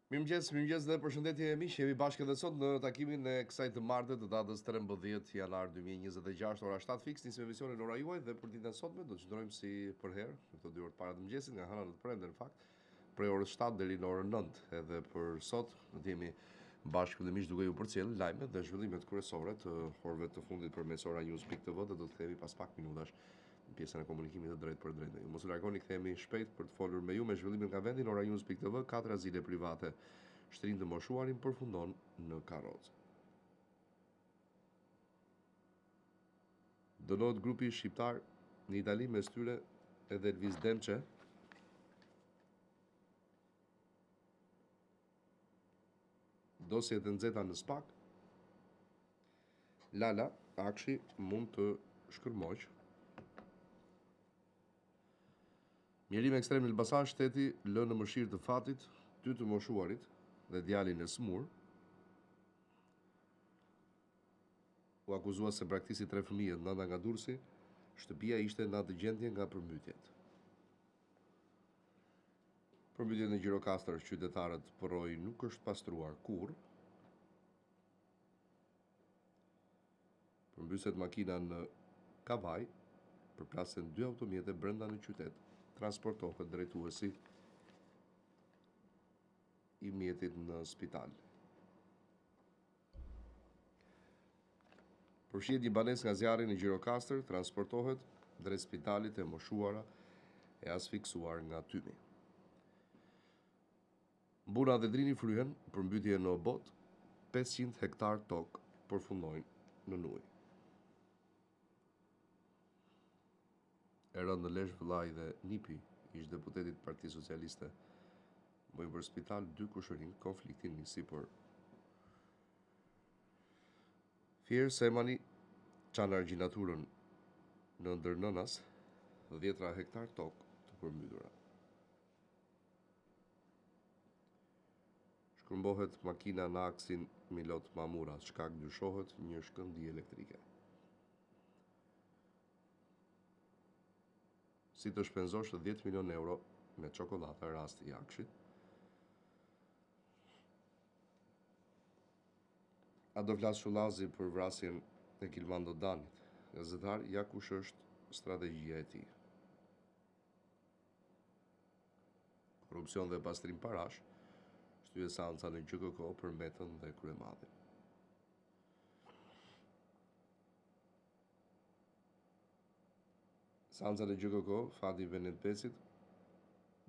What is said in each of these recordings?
Mirëmëngjes, mirëmëngjes dhe përshëndetje miq. Jemi bashkë edhe sot në takimin e kësaj të marte të datës 13 janar 2026, ora 7 fiks, nisim emisionin ora juaj dhe për ditën e sotme do të qëndrojmë si përherë në këto dy orë të para të mëngjesit, nga e hëna në të premte në fakt, prej orës 7 deri në orën 9. Edhe për sot do të jemi bashkë fillimisht duke ju përcjellë lajmet dhe zhvillimet kryesore të orëve të fundit përmes oranews.tv dhe do të kthehemi pas pak minutash në pjesën e komunikimit të drejtpërdrejtë me ju. Mos u largoni, kthehemi shpejt për të folur me ju me zhvillimet nga vendi në oranews.tv, katër azile private shtrijnë të moshuarin përfundon në karrocë. Dënohet grupi shqiptar në Itali mes tyre edhe Elvis Demçe. Dosjet e nxehta në SPAK. Lala, AKSHI mund të shkërmoqë. Mjerim ekstrem në Elbasan, shteti lë në mëshirë të fatit dy të moshuarit dhe djalin e sëmurë. U akuzua se braktisi tre fëmijët, nëna nga Durrësi, shtëpia ishte në atë gjendje nga përmbytjet. Përmbytjet në Gjirokastër, qytetarët përroi nuk është pastruar kurrë. Përmbyset makina në Kavajë, përplasen dy automjete brenda në qytet, transportohet drejtuesi i mjetit në spital. Përfshihet një banesë nga zjarri në Gjirokastër, transportohet drejt spitalit e moshuara e asfiksuar nga tymi. Buna dhe Drini fryhen, përmbytje në Obot, 500 hektar tokë përfundojnë nën ujë. E rëndë në Lezhë vëllai dhe nipi i ish-deputetit të Partisë Socialiste bëjnë për spital dy kushërinjtë, konflikti nisi për Fier Semani çan argjinaturën në Ndërnenas, dhjetra hektar tokë të përmbytura. Shkrumbohet makina në aksin Milot-Mamurras, shkak dyshohet një shkëndijë elektrike. Si të shpenzosh 10 milion euro me çokollata rasti i AKSHI-t. A do flasë Shullazi për vrasjen e Kilmando Danit? Gazetar, ja kush është strategjia e tij. Korrupsion dhe pastrim parash, shtyhet seanca në GJKKO për Metën dhe Kryemadhin. Seanca në GJKKO, fati i Benet Becit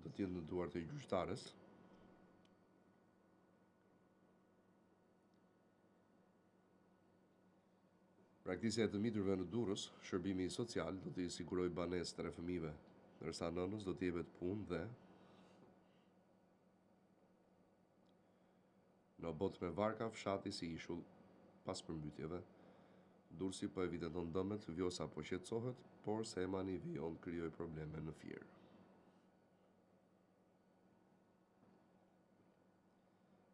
do të jetë në duart e gjyqtares. Braktisja e të miturve në Durrës, shërbimi social do t'i sigurojë banesë tre fëmijëve, ndërsa nënës do t'i jepet punë dhe Në Obot me varka, fshati si ishull pas përmbytjeve. Durrësi po evidenton dëmet, Vjosa po qetësohet, por Semani vijon të krijojë probleme në Fier.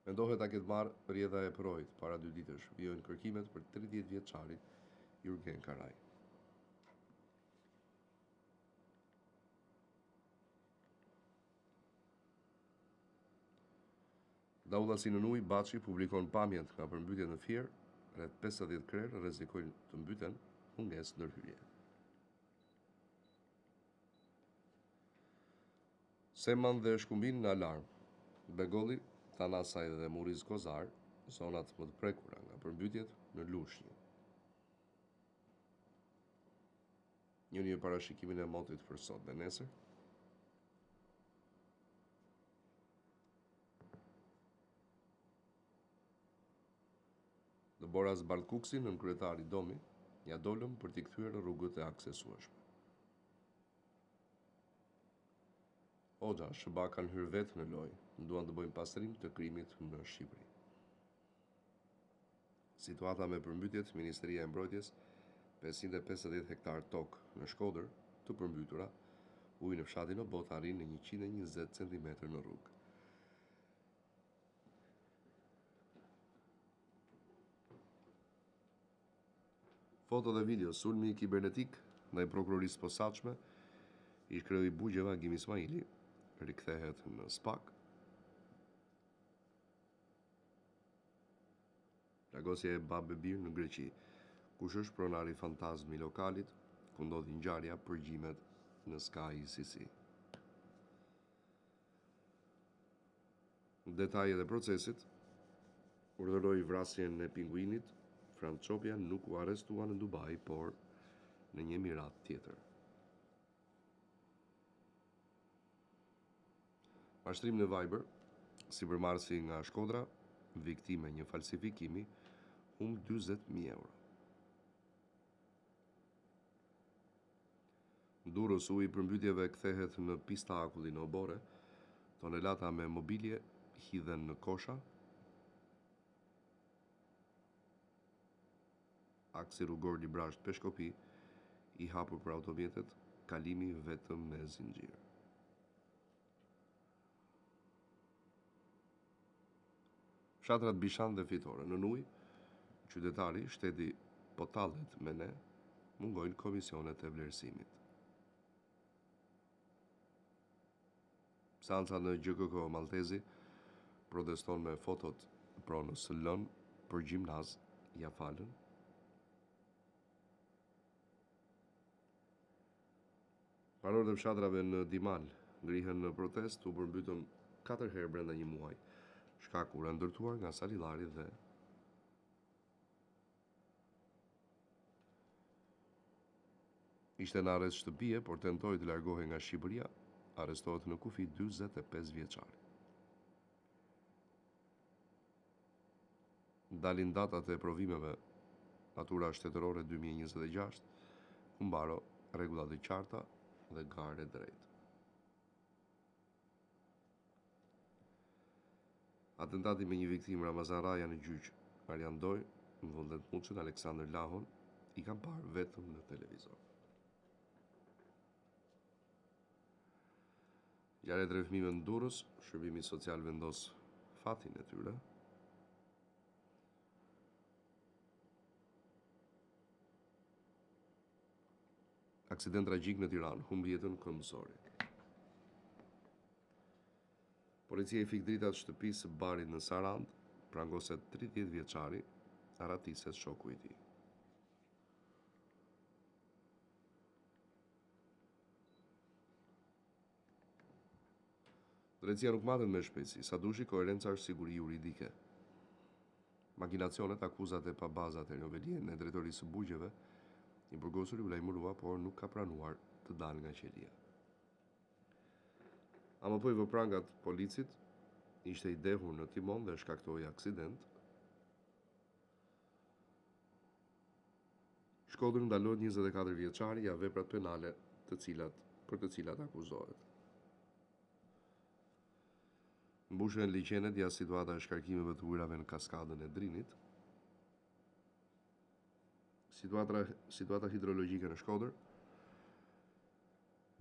Mendohet ta ketë marrë rrjedha e përroit para dy ditësh, vijojnë kërkimet për 30 vjeçarin Jurgen Karaj. Daulla si nën ujë, Baçi publikon pamjet nga përmbytjet në Fier, rreth 50 krerë rrezikojnë të mbyten, mungesë ndërhyrje. Seman dhe Shkumbin në alarm. Begolli, Thanasaj dhe Murriz Kozar, zonat më të prekura nga përmbytjet në Lushnjë. Njëri parashikimin e motit për sot dhe nesër. Dëbora zbardh Kukësin, nënkryetari Domi, ia dolëm për t'i kthyer rrugët e aksesueshme. Hoxha, SHBA kanë hyrë vetë në lojë, duan të bëjnë pastrim të krimit në Shqipëri. Situata me përmbytjet, Ministria e Mbrojtjes, 550 hektar tokë në Shkodër të përmbytura, uji në fshatin Obot arrin në 120 cm në rrugë. Foto dhe video, sulmi kibernetik ndaj prokurorisë posaçme, ish kreu i burgjeve Agim Ismaili rikthehet në SPAK. Plagosje e babë e bir në Greqi. Kush është pronari fantazmë i lokalit ku ndodhi ngjarja, përgjimet në Sky ECC. Detajet e procesit, urdhëroi vrasjen e pinguinit, Franc Çopja nuk u arrestua në Dubai, por në një emirat tjetër. Mashtrim në Viber, sipërmarrësi nga Shkodra, viktimë e një falsifikimi, humb 40.000 euro. Durrës, uji i përmbytjeve kthehet në pista akulli në oborre, tonelata me mobilje hidhen në kosha. Aksi rrugor Librazhd Peshkopi i hapur për automjetet, kalimi vetëm me zinxhir. Fshatrat Bishan dhe Fitore nën ujë, qytetari, shteti po tallet me ne, mungojnë komisionet e vlerësimit. Seanca në GJKKO Malltezi proteston me fotot pronës së lënë për gjimnaz ia falën. Banorët e fshatrave në Dimal ngrihen në protestë, u përmbytëm 4 herë brenda një muaji. Shkak ura e ndërtuar nga Salillari dhe Ishte në arrest shtëpie, por tentoi të largohej nga Shqipëria, arrestohet në kufi 45 vjeçari. Dalin datat e provimeve Matura Shtetërore 2026, Kumbaro, rregulla të qarta dhe garë e drejtë. Atentati me një viktimë Ramazan Rraja në gjyq, Arjan Ndoj, Vullnet Muçën, Aleksandër Lahon i kam parë vetëm në televizor. Ngjarja e tre fëmijëve në Durrës, shërbimi social vendos fatin e tyre. Aksident tragjik në Tiranë, humb jetën këmbësori. Policia i fik dritat shtëpisë së barit në Sarandë, prangoset 30 vjeçari, arratiset shoku i tij. Drejtësia nuk matet me shpejtësi, Sadushi koherenca është siguri juridike. Makinacionet, akuzat e pabaza të Erion Veliajt ndaj drejtorisë së burgjeve, i burgosuri u lajmërua, por nuk ka pranuar të dalë nga qelia. AMP i vë prangat policit, ishte i dehur në timon dhe shkaktoi aksident. Shkodër ndalohet 24 vjeçari, ja veprat penale të cilat për të cilat akuzohet. Mbushen liqenet, ja situata e shkarkimeve të ujërave në kaskadën e Drinit. Situata, situata hidrologjike në Shkodër.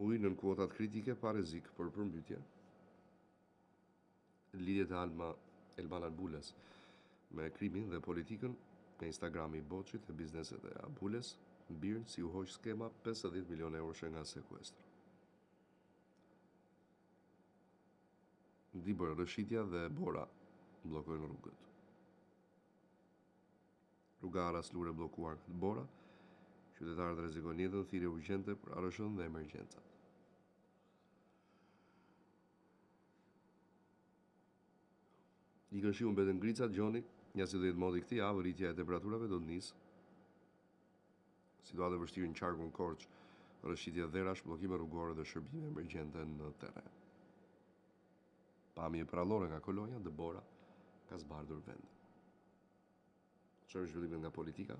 Ujë nën kuotat kritike pa rrezik për përmbytje. Lidhjet e Alma Elvan Abules me krimin dhe politikën, nga Instagrami i Boçit e bizneset e Abules, BIRN si u hoq skema 50 milion euroshe nga sekuestro. Dibër, rrëshqitja dhe bora bllokojnë rrugët. Rruga Arras Lurë e bllokuar nga bora, qytetarët rrezikojnë jetën, thirrje urgjente për ARSH-në dhe emergjencat. Ikën shiu mbeten ngricat, Gjoni, ja si do jetë moti këtë javë, rritja e temperaturave do të nisë. Situatë e vështirë në qarkun Korçë, rrëshqitje dherash, bllokime rrugore dhe shërbime emergjente në terren. Pamje përrallore nga Kolonja, dëbora ka zbardhur vendin. Çfarë zhvillimet nga politika?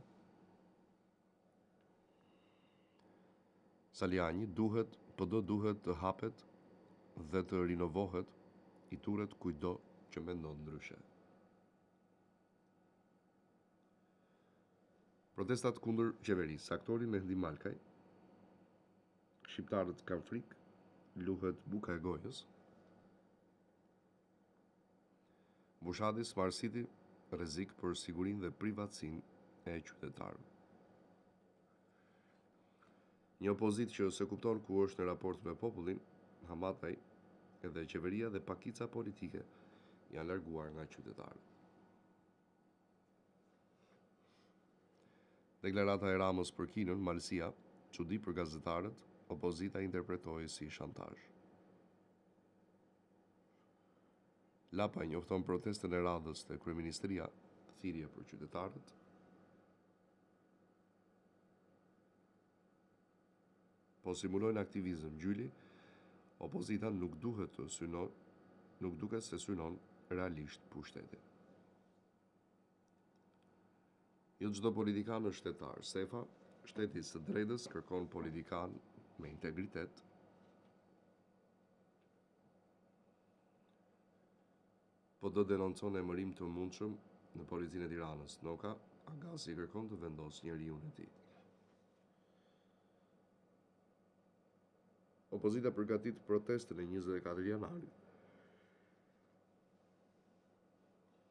Salianji, duhet, PD duhet të hapet dhe të rinovohet, i turret kujtdo që mendon ndryshe. Protestat kundër qeverisë, aktori Mehdi Malkaj, shqiptarët kanë frikë, luhet buka e gojës. Bushati, Smart City, rrezik për sigurinë dhe privatësinë e qytetarëve. Një opozitë që s'e kupton ku është në raport me popullin, Hamataj, edhe qeveria dhe pakica politike janë larguar nga qytetarët. Deklarata e Ramës për Kinën, Malësia, çudi për gazetarët, opozita interpretoi si shantazh. Lapaj njofton protestën e radhës te kryeministria, thirrje për qytetarët. Po simulojnë aktivizëm, Gjyli, opozita nuk duhet të synon, nuk duket se synon realisht pushtetin. Jo çdo politikan është shtetar. Sefa, shteti i së drejtës kërkon politikan me integritet. PD denoncon emërim të mundshëm në Policinë e Tiranës. Noka, Agasi kërkon të vendosë njeriun e tij. Opozita përgatit protestën e 24 janarit.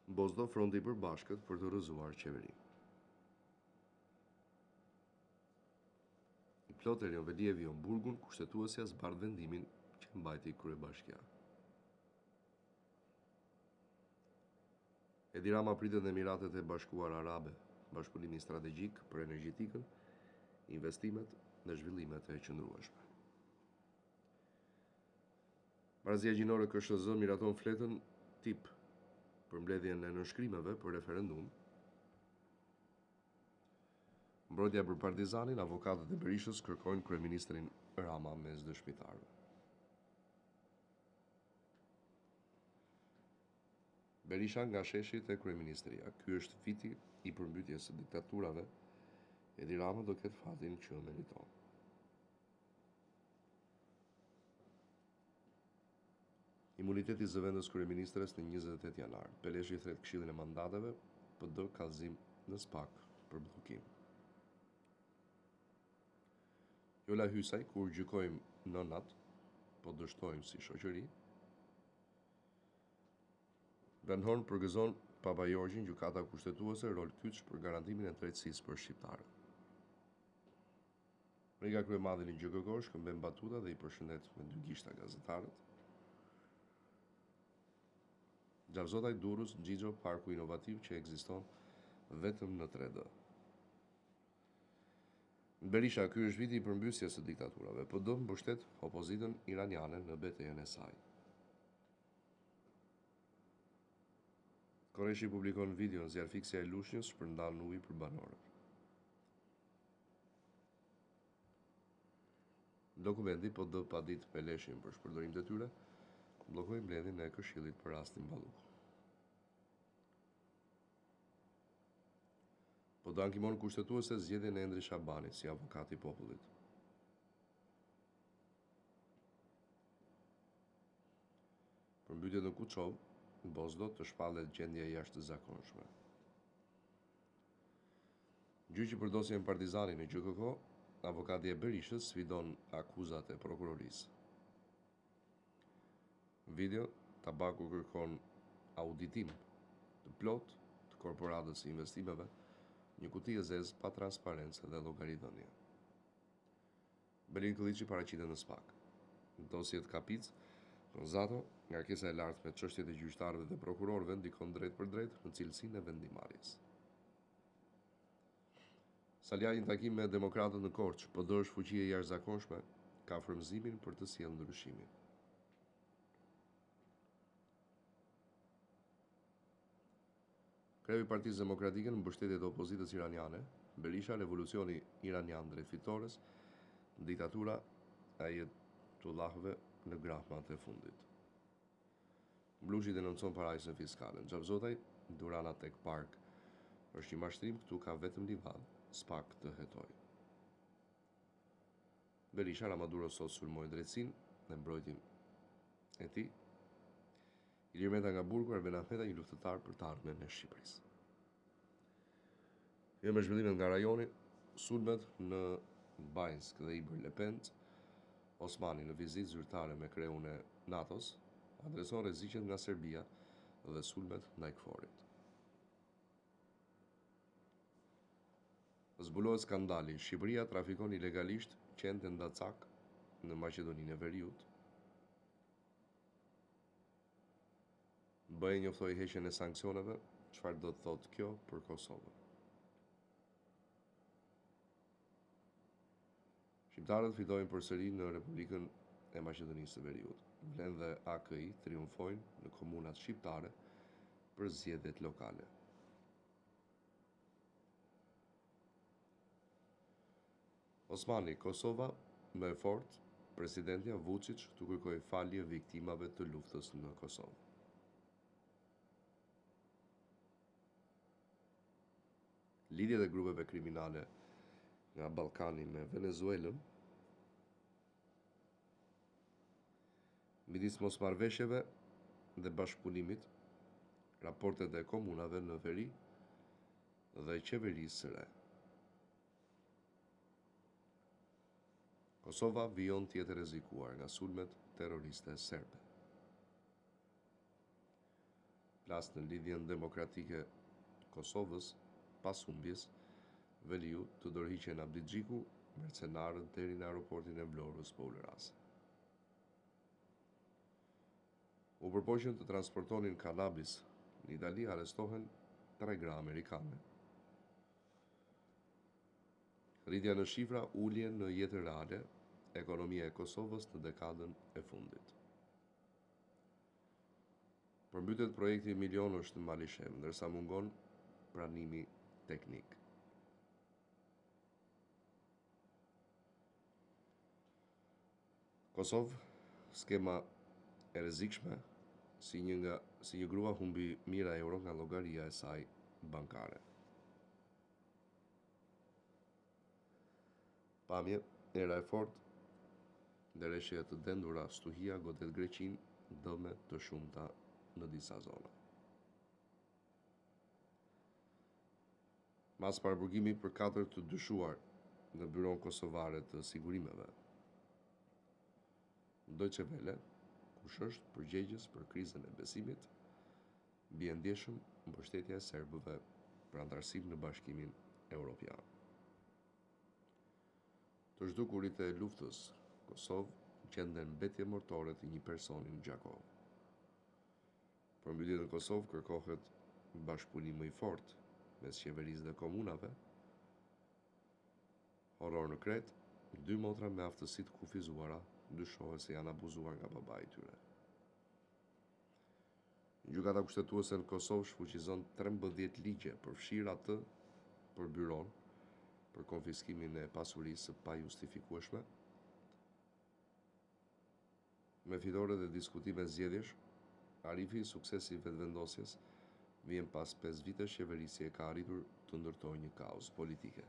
Bozdo fronti i përbashkët për të rrëzuar qeverinë. I plotë Erion Veliaj vijon burgun, kushtetuesja zbardh vendimin që mbajti kryebashkiak. Edi Rama pritet në Emiratet e Bashkuara Arabe, bashkëpunimi strategjik për energjetikën, investimet dhe zhvillimet e qëndrueshme. Barazia gjinore KSHZ miraton fletën tip për mbledhjen e nënshkrimeve për referendum. Mbrojtja për Partizanin, avokatët e Berishës kërkojnë kryeministrin Rama mes dëshmitarëve. Berisha nga sheshi te kryeministria. Ky është viti i përmbytjes së diktaturave. Edi Rama do ketë fatin që meriton. Imuniteti i zëvendës kryeministres në 28 janar. Peleshi thërret Këshillin e Mandateve, PD kallëzim në SPAK për bllokim. Jola Hysaj, kur gjykojmë nënat, po dështojmë si shoqëri. Bernhorn përgëzon Papa Jorgjin, Gjykata Kushtetuese, rol kyç për garantimin e drejtësisë për shqiptarët. Monika Kryemadhi në GJKKO shkëmben batuta dhe i përshëndet me dy gishta gazetarët. Xhafzotaj Durrës, Xhixho, parku inovativ që ekziston vetëm në 3D. Berisha, ky është viti i përmbysjes së diktaturave. PD mbështet opozitën iraniane në betejën e saj. Korreshi publikon videon zjarrfikësja e Lushnjës shpërndan ujë për banorët. Dokumenti PD padit Peleshin për shpërdorim detyre, bllokoi mbledhjen e këshillit për rastin Balluku. PD ankimon Kushtetuese zgjedhjen e Endri Shabanit si avokat i popullit. Përmbytjet në Kuçovë, Bozdo të shpallet gjendje e jashtëzakonshme. Gjyqi për dosjen Partizani në GJKKO, avokati e Berishës sfidon akuzat e prokurorisë. Video, Tabaku kërkon auditim të plotë të korporatës së investimeve, një kuti e zezë pa transparencë dhe llogaridhënie. Belind Këlliçi paraqitet në SPAK. Dosjet Kapicë, Gonzato, ngarkesa e lartë me çështjet e gjyqtarëve dhe prokurorëve ndikon drejtpërdrejt në cilësinë e vendimmarrjes. Salianji në takim me demokratët në Korçë, PD është fuqi e jashtëzakonshme, ka frymëzimin për të sjellë ndryshimin. Kreu i Partisë Demokratike në mbështetje të opozitës iraniane, Berisha, revolucioni iranian drejt fitores, diktatura e ajetullahëve në grahmat e fundit. Blushi denoncon parajsën fiskale. Xhafzotaj, Durana Tech Park është një mashtrim, këtu ka vetëm livadh, SPAK të hetojë. Berisha, Ramaduro sot sulmoi drejtësinë dhe mbrojtjen e tij. Ilir Meta nga burgu, Arben Ahmetaj një luftëtar për të ardhmen e Shqipërisë. Jo me zhvillimet nga rajoni, sulmet në Banjskë dhe Ibër Lepenc, Osmani në vizitë zyrtare me kreun e NATO-s, adreson rreziqet nga Serbia dhe sulmet ndaj KFOR-it. Zbulohet skandali, Shqipëria trafikon ilegalisht qentë endacakë në Maqedoninë e Veriut. BE njoftoi heqjen e sanksioneve, çfarë do të thotë kjo për Kosovën? Shqiptarët fitojnë përsëri në Republikën e Maqedonisë së Veriut. Vlen dhe AKI triumfojnë në komunat shqiptare për zgjedhjet lokale. Osmani, Kosova më e fortë, presidentja Vuçiç t'u kërkojë falje viktimave të luftës në Kosovë. Lidhjet e grupeve kriminale nga Ballkani me Venezuelën, midis mosmarrëveshjeve dhe bashkëpunimit, raportet e komunave në veri dhe qeverisë së re. Kosova vijon të jetë e rrezikuar nga sulmet terroriste serbe. Plas në Lidhjen Demokratike të Kosovës pas humbjes, Veliu, Të dorëhiqen Abdixhiku, mercenarët deri në aeroportin e Vlorës po ulërasin. U përpoqën të transportonin kanabis në Itali, arrestohen tre gra amerikane. Rritja në shifra, ulje në jetën reale, ekonomia e Kosovës në dekadën e fundit. Përmbytet projekti milionësh në Malishevë, ndërsa mungon pranimi teknik. Kosovë, skema e rrezikshme, si një nga si një grua humbi mijëra euro nga llogaria e saj bankare. Pamje, era e fortë dhe reshje të dendura, stuhia godet Greqinë, dëme të shumta në disa zona. Masë paraburgimi për katër të dyshuar në Byronë Kosovare të Sigurimeve. Deutsche Welle, kush është përgjegjës për krizën e besimit? Bie ndjeshëm mbështetja e serbëve për anëtarësim në Bashkimin Europian. Të zhdukurit e luftës, Kosovë, gjenden mbetje mortore të një personi në Gjakovë. Përmbytjet në Kosovë kërkohet bashkëpunim më i fortë mes qeverisë dhe komunave. Horror në Kretë, dy motra me aftësi të kufizuara dyshohet se janë abuzuar nga babai i tyre. Gjykata Kushtetuese në Kosovë shfuqizon 13 ligje, përfshirë atë për byronë për konfiskimin e pasurisë së pajustifikueshme. Me fitore dhe diskutime zgjedhjesh, Arifi, suksesi i Vetëvendosjes vjen pas 5 vitesh qeverisje ka arritur të ndërtojë një kauzë politike.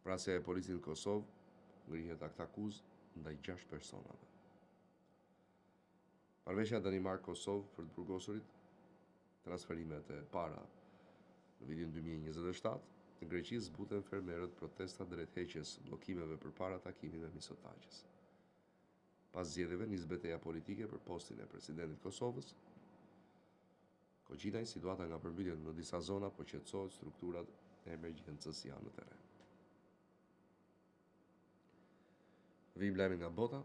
Vrasja e policit në Kosovë, ngrihet aktakuzë ndaj 6 personave. Marrëveshja Danimarkë-Kosovë për të burgosurit, transferimet e para në vitin 2027, në Greqi zbuten fermerët protesta drejt heqjes së bllokimeve përpara takimit me Mitsotakis. Pas zgjedhjeve nis beteja politike për postin e presidentit të Kosovës. Kogjinaj, situata nga përmbytjet në disa zona po qetësohet, strukturat e emergjencës janë në terren. Vijmë lajmin nga bota.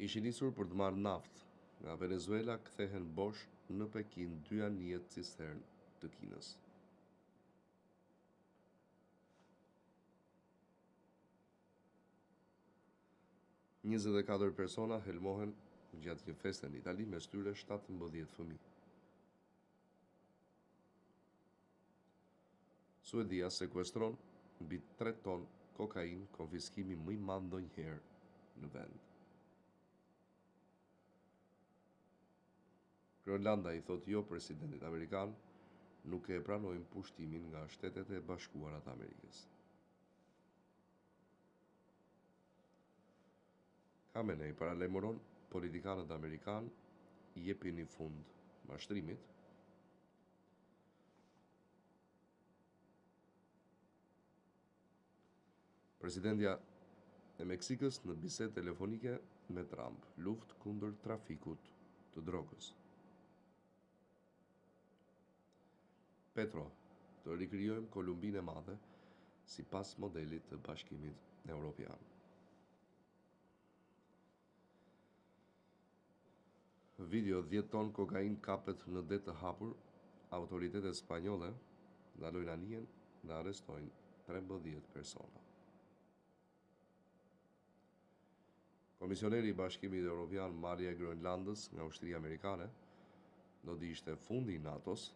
Ishin nisur për të marrë naftë nga Venezuela, kthehen bosh në Pekin dy anijet cisternë të Kinës. 24 persona helmohen gjatë një feste në Itali, mes tyre 17 fëmijë. Suedia sekuestron mbi 3 ton kokainë, konfiskimi më i madh ndonjëherë në vend. Groenlanda i thotë jo presidentit amerikan, nuk e pranojmë pushtimin nga Shtetet e Bashkuara të Amerikës. Khamenei paralajmëron politikanët amerikanë, jepini fund mashtrimit. Presidentja e Meksikës në bisedë telefonike me Trump, luftë kundër trafikut të drogës. Petro, të rikrijojmë Kolumbinë e Madhe sipas modelit të Bashkimit Europian. Video 10 ton kokainë kapet në det të hapur, autoritetet spanjolle ndalojnë anijen dhe arrestojnë 13 persona. Komisioneri i Bashkimit Europian marrja e Groenlandës nga ushtria amerikane do të ishte fundi i NATO-s.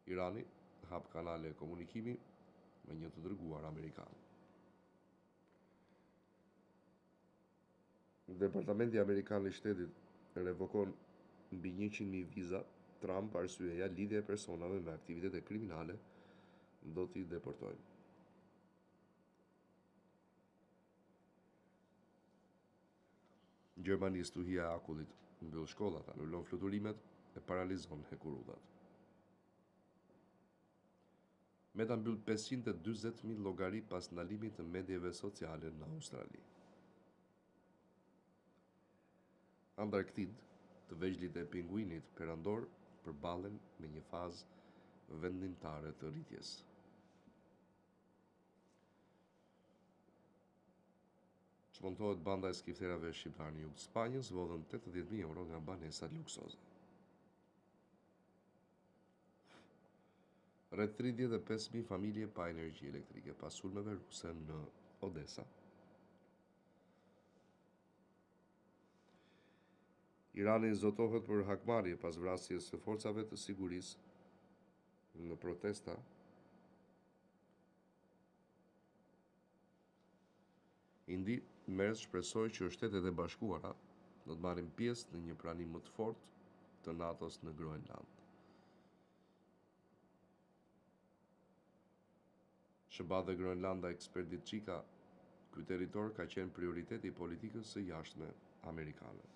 Irani hap kanale komunikimi me një të dërguar amerikan. Departamenti Amerikan i Shtetit revokon mbi 100.000 viza, Trump arsyeja lidhja e personave me aktivitete kriminale do t'i deportojmë. Gjermani stuhia e akullit mbyll shkollat, anulon fluturimet e paralizon hekurudhat. Meta mbyll 540.000 llogari pas ndalimit të medieve sociale në Australi. Antarktid, të vegjlit e pinguinit perandor përballen me një fazë vendimtare të rritjes. Çmontohet banda e skifterave shqiptarë në jug të Spanjës, vodhën 80.000 euro nga banesat luksoze. Rreth 35.000 familje pa energji elektrike pas sulmeve ruse në Odessa. Irani zotohet për hakmarrje pas vrasjes së forcave të sigurisë në protesta. Indi, Merz shpresoj që Shtetet e Bashkuara do të marrin pjesë në një pranim më të fortë të NATO-s në Groenland. SHBA dhe Groenlanda eksperti Çika, ky territor ka qenë prioriteti i politikës së jashtme amerikane.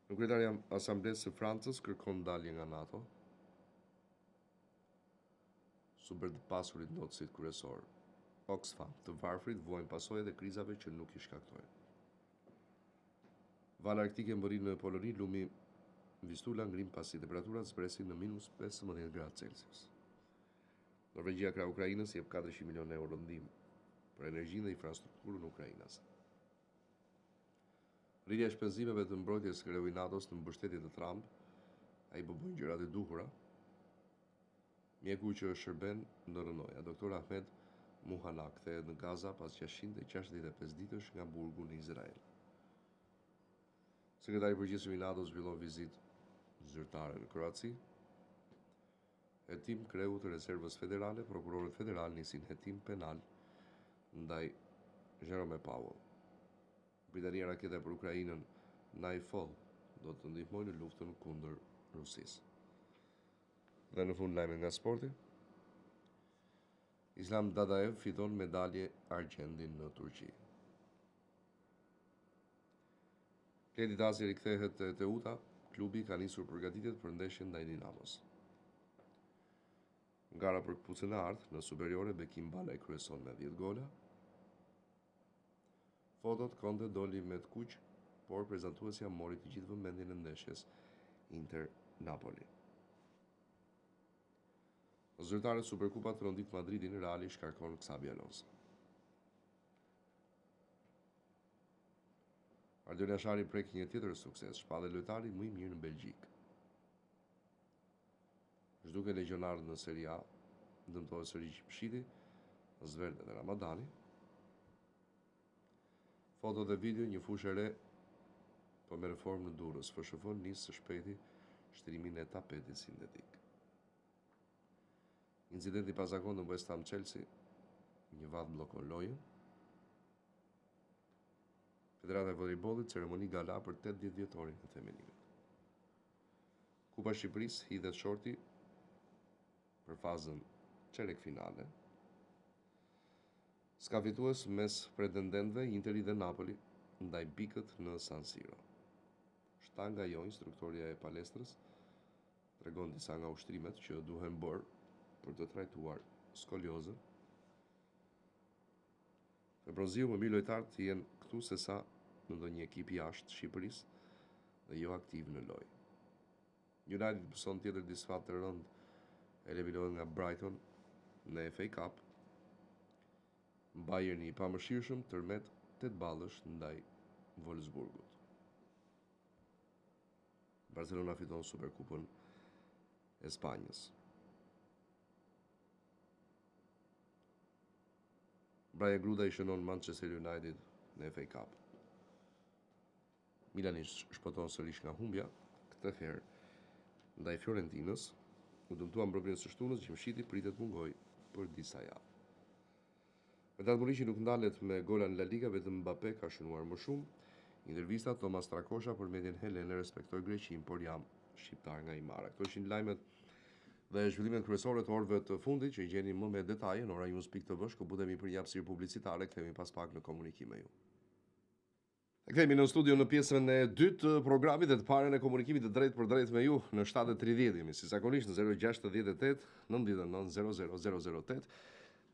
Nënkryetari i Asamblesë së Francës kërkon dalje nga NATO. Super të pasurit ndotësit kryesor. Oxfam, të varfrit vuajnë pasojat e krizave që nuk i shkaktojnë. Vala arktike mbërrin në Poloni, lumi Vistula ngrin pasi temperaturat zbresin në minus 15 gradë Celsius. Norvegjia krah Ukrainës jep 400 milionë euro ndihmë për energjinë dhe infrastrukturën ukrainase. Rritja e shpenzimeve të mbrojtjes kreu i NATO-s në mbështetje të Trump, ai po bën gjërat e duhura. Mjeku që shërben në rrënoja, Dr. Ahmed Muhana kthehet në Gaza pas 665 ditësh nga burgu në Izrael. Sekretari i përgjithshëm i NATO zhvillon vizitë zyrtare në Kroaci. Hetim kreut të Rezervës Federale, prokurorët federal nisin hetim penal ndaj Jerome Powell. Britania raketa për Ukrainën Nightfall do të ndihmojë në luftën kundër Rusisë. Dhe në fund lajmet nga sporti. Islam Dadaev fiton medalje argjendi në Turqi. Kledi Tasi rikthehet te Teuta, klubi ka nisur përgatitjet për ndeshjen ndaj Dinamos. Gara për këpucën e artë në Superiore Bekim Balaj kryeson me 10 gola. Fotot Conte doli me të kuq, por prezantuesja mori të gjithë vëmendjen e ndeshjes Inter Napoli. Zyrtarët Superkupa trondit Madridin, Reali shkarkon Xabi Alonso. Ardon Jashari prek një tjetër sukses, shpallet lojtari më i mirë në Belgjikë. Zhduken legjionarët në Serie A, dëmtohet sërish Gjimshiti, zverdhet Ramadani. Foto dhe video një fushë e re po merr formë në Durrës. FSHF nis së shpejti shtrimin e tapetit sintetik. Incidenti i pazakontë në West Ham Chelsea, një vath bllokon lojën. Federata e Volejbollit, ceremoni gala për 80 vjetorin e themelimit. Kupa e Shqipërisë hidhet shorti për fazën çerek finale. S'ka fitues mes pretendentëve Interi dhe Napoli ndaj bigët në San Siro. Shtanga jo instruktoria e palestrës tregon disa nga ushtrimet që duhen bërë për të trajtuar skoliozën. Febroziu më mirë lojtarët të jenë këtu sesa në ndonjë ekip jashtë Shqipërisë dhe jo aktiv në lojë. United pëson tjetër disfatë të rëndë, eliminohet nga Brighton në FA Cup. Bayerni i pamëshirshëm tërmet 8 ballësh ndaj Wolfsburgut. Barcelona fiton Superkupën e Spanjës. Brajan Gruda i shënon Manchester United në FA Cup. Milani shpëton sërish nga humbja, këtë herë ndaj Fiorentinës, u dëmtua mbrëmjen e së shtunës, Gjimshiti pritet mungojë për disa javë. Vedat Muriqi nuk ndalet me gola në La Liga, vetëm Mbappe ka shënuar më shumë. Intervista Thomas Strakosha për medien helene respektoj Greqinë, por jam shqiptar nga Himara. Këto ishin lajmet dhe zhvillimet kryesore të orëve të fundit që i gjeni më me detaje në oranews.tv, shkëputemi për një hapësirë publicitare, kthehemi pas pak në komunikim me ju. Kthehemi në studio në pjesën e dytë të programit dhe të parën e komunikimit të drejtpërdrejtë me ju në 7:30 jemi si zakonisht në 068 99 00 008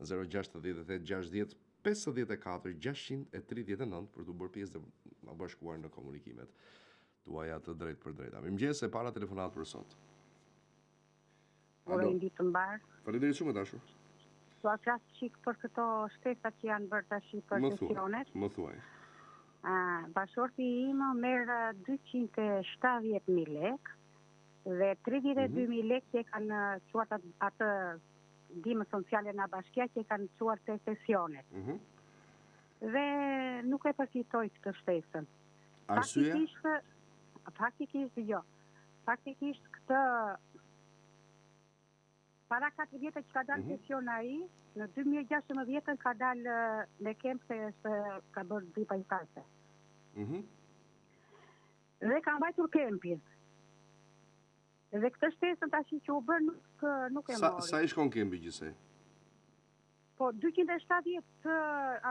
068 60 54 639 për t'u bërë pjesë dhe na bashkuar në komunikimet tuaja të drejtpërdrejta. Mirëmëngjes e para telefonatë për sot. Uroj ditë të mbarë. Faleminderit shumë e dashur. Dua të flas çik për këto shtesat që janë bërë tash për pensionet. Më thuaj. Ah, bashkëshorti im merr 270.000 lek dhe 32.000 mm -hmm. lek që e kanë çuar atë ndihmë sociale nga bashkia që e kanë çuar te pensionet. Mm -hmm. Dhe nuk e përfitoi këtë shtesën. Arsyeja? Faktikisht, faktikisht jo. Faktikisht këtë para 4 vjetë që ka dalë mm -hmm. pension ai, në 2016 ka dalë me kemp se është ka bërë dy bypass. Mm -hmm. Dhe ka mbajtur kempin. Dhe këtë shtesën tash që u bë nuk nuk e mori. Sa sa i shkon kempi gjithsej? Po 270